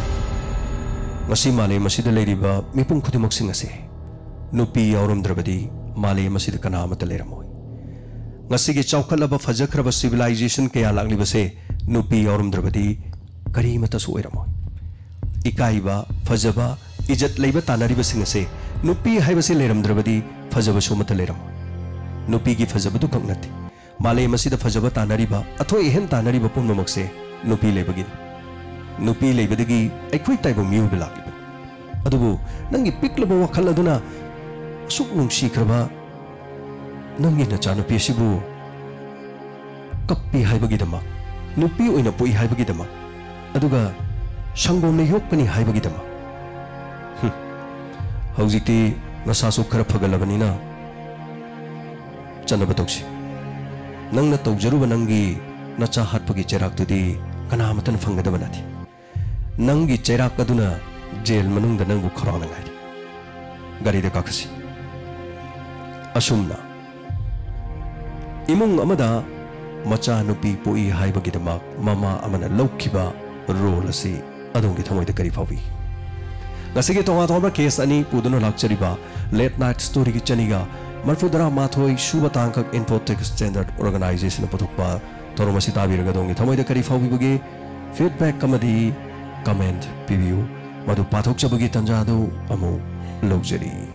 ꯉꯁꯤ ꯃꯥꯂꯦꯝ ꯑꯁꯤꯗ ꯂꯩꯔꯤꯕ ꯃꯤꯄꯨꯝ ꯈꯨꯗꯤꯡꯃꯛꯁꯤꯡ ꯑꯁꯤ ꯅꯨꯄꯤ ꯌꯥꯎꯔꯝꯗ꯭ꯔꯕꯗꯤ ꯃꯥꯂꯦꯝ ꯑꯁꯤꯗ ꯀꯅꯥ ꯑꯃꯠꯇ ꯂꯩꯔꯝꯃꯣꯏ꯫ ꯉꯁꯤꯒꯤ ꯆꯥꯎꯈꯠꯂꯕ ꯐꯖꯈ꯭ꯔꯕ civilization ꯀꯌꯥ ꯂꯥꯛꯂꯤꯕꯁꯦ ꯅꯨꯄꯤ ꯌꯥꯎꯔꯝꯗ꯭ꯔꯕꯗꯤ ꯀꯔꯤꯃꯠꯇꯁꯨ ꯑꯣꯏꯔꯝꯃꯣꯏ꯫ ꯏꯀꯥꯏꯕ, ꯐꯖꯕ, ꯏꯖꯠ ꯂꯩꯕ ꯇꯥꯟꯅꯔꯤꯕꯁꯤꯡ ꯑꯁꯦ ꯅꯨꯄꯤ ꯍꯥꯏꯕꯁꯤ ꯂꯩꯔꯝꯗ꯭ꯔꯕꯗꯤ ꯐꯖꯕꯁꯨ ꯑꯃꯠꯇ ꯂꯩꯔꯝꯃꯣꯏ꯫ ꯅꯨꯄꯤꯒꯤ ꯐꯖꯕꯗꯨ ꯈꯛ ꯅꯠꯇꯦ, ꯃꯥꯂꯦꯝ ꯑꯁꯤꯗ ꯐꯖꯕ ꯇꯥꯟꯅꯔꯤꯕ, ꯑꯊꯣꯏ ꯑꯍꯦꯟ ꯇꯥꯟꯅꯔꯤꯕ ꯄꯨꯝꯅꯃꯛꯁꯦ ꯅꯨꯄꯤ ꯂꯩꯕꯒꯤꯅꯤ꯫ ꯅꯨꯄꯤ ꯂꯩꯕꯗꯒꯤ ꯑꯩꯈꯣꯏ ꯇꯥꯏꯕꯪ ꯃꯤꯑꯣꯏꯕ ꯂꯥꯛꯂꯤꯕꯅꯤ꯫ ꯑꯗꯨꯕꯨ ꯅꯪꯒꯤ ꯄꯤꯛꯂꯕ ꯋꯥꯈꯜ ꯑꯗꯨꯅ ꯑꯁꯨꯛ ꯅꯨꯡꯁꯤꯈ꯭ꯔꯕ ꯅꯪꯒꯤ ꯅꯆꯥꯅꯨꯄꯤ ꯑꯁꯤꯕꯨ ꯀꯞꯄꯤ ꯍꯥꯏꯕꯒꯤꯗꯃꯛ, ꯅꯨꯄꯤ ꯑꯣꯏꯅ ꯄꯣꯛꯏ ꯍꯥꯏꯕꯒꯤꯗꯃꯛ, ꯑꯗꯨꯒ ꯁꯪꯒꯣꯝꯅ ꯌꯣꯛꯀꯅꯤ ꯍꯥꯏꯕꯒꯤꯗꯃꯛ꯫ ꯍꯨꯝ꯫ ꯍꯧꯖꯤꯛꯇꯤ ꯅꯁꯥꯁꯨ ꯈꯔ ꯐꯒꯠꯂꯕꯅꯤꯅ ꯆꯠꯅꯕ ꯇꯧꯁꯤ꯫ ꯅꯪꯅ ꯇꯧꯖꯔꯨꯕ ꯅꯪꯒꯤ ꯅꯆꯥ ꯍꯥꯠꯄꯒꯤ ꯆꯩꯔꯥꯛꯇꯨꯗꯤ ꯀꯅꯥ ꯑꯃꯠꯇꯅ ꯐꯪꯒꯗꯕ ꯅꯠꯇꯦ꯫ ꯅꯪꯒꯤ ꯆꯩꯔꯥꯛ ꯑꯗꯨꯅ ꯖꯦꯜ ꯃꯅꯨꯡꯗ ꯅꯪꯕꯨ ꯈꯧꯔꯥꯡꯅ ꯉꯥꯏꯔꯤ꯫ ꯒꯥꯔꯤꯗ ꯀꯥꯈꯠꯁꯤ꯫ ꯑꯁꯨꯝꯅ ꯏꯃꯨꯡ ꯑꯃꯗ ꯃꯆꯥꯅꯨꯄꯤ ꯄꯣꯛꯏ ꯍꯥꯏꯕꯒꯤꯗꯃꯛ ꯃꯃꯥ ꯑꯃꯅ ꯂꯧꯈꯤꯕ ꯔꯣꯜ ꯑꯁꯤ ꯑꯗꯣꯝꯒꯤ ꯊꯃꯣꯏꯗ ꯀꯔꯤ ꯐꯥꯎꯏ? ꯉꯁꯤꯒꯤ ꯇꯣꯉꯥꯟ ꯇꯣꯉꯥꯟꯕ ꯀꯦꯁ ꯑꯅꯤ ꯄꯨꯗꯨꯅ ꯂꯥꯛꯆꯔꯤꯕ ꯂꯦꯠ ꯅꯥꯏꯠ ꯁ꯭ꯇꯣꯔꯤꯒꯤ ꯆꯅꯤꯒ ꯃꯔꯐꯨꯇꯔꯥ ꯃꯥꯊꯣꯏ ꯁꯨꯕ ꯇꯥꯡꯀꯛ Infotech Standard Organization ꯄꯨꯊꯣꯛꯄ ꯊꯧꯔꯝ ꯑꯁꯤ ꯇꯥꯕꯤꯔꯒ ꯑꯗꯣꯝꯒꯤ ꯊꯃꯣꯏꯗ ꯀꯔꯤ ꯐꯥꯎꯕꯤꯕꯒꯦ? ꯐꯤꯗꯕꯦꯛ ꯑꯃꯗꯤ ꯀꯃꯦꯟꯠ ꯄꯤꯕꯤꯌꯨ꯫ ꯃꯗꯨ ꯄꯥꯊꯣꯛꯆꯕꯒꯤ ꯇꯥꯟꯖꯥ ꯑꯗꯨ ꯑꯃꯨꯛ ꯂꯧꯖꯔꯤ꯫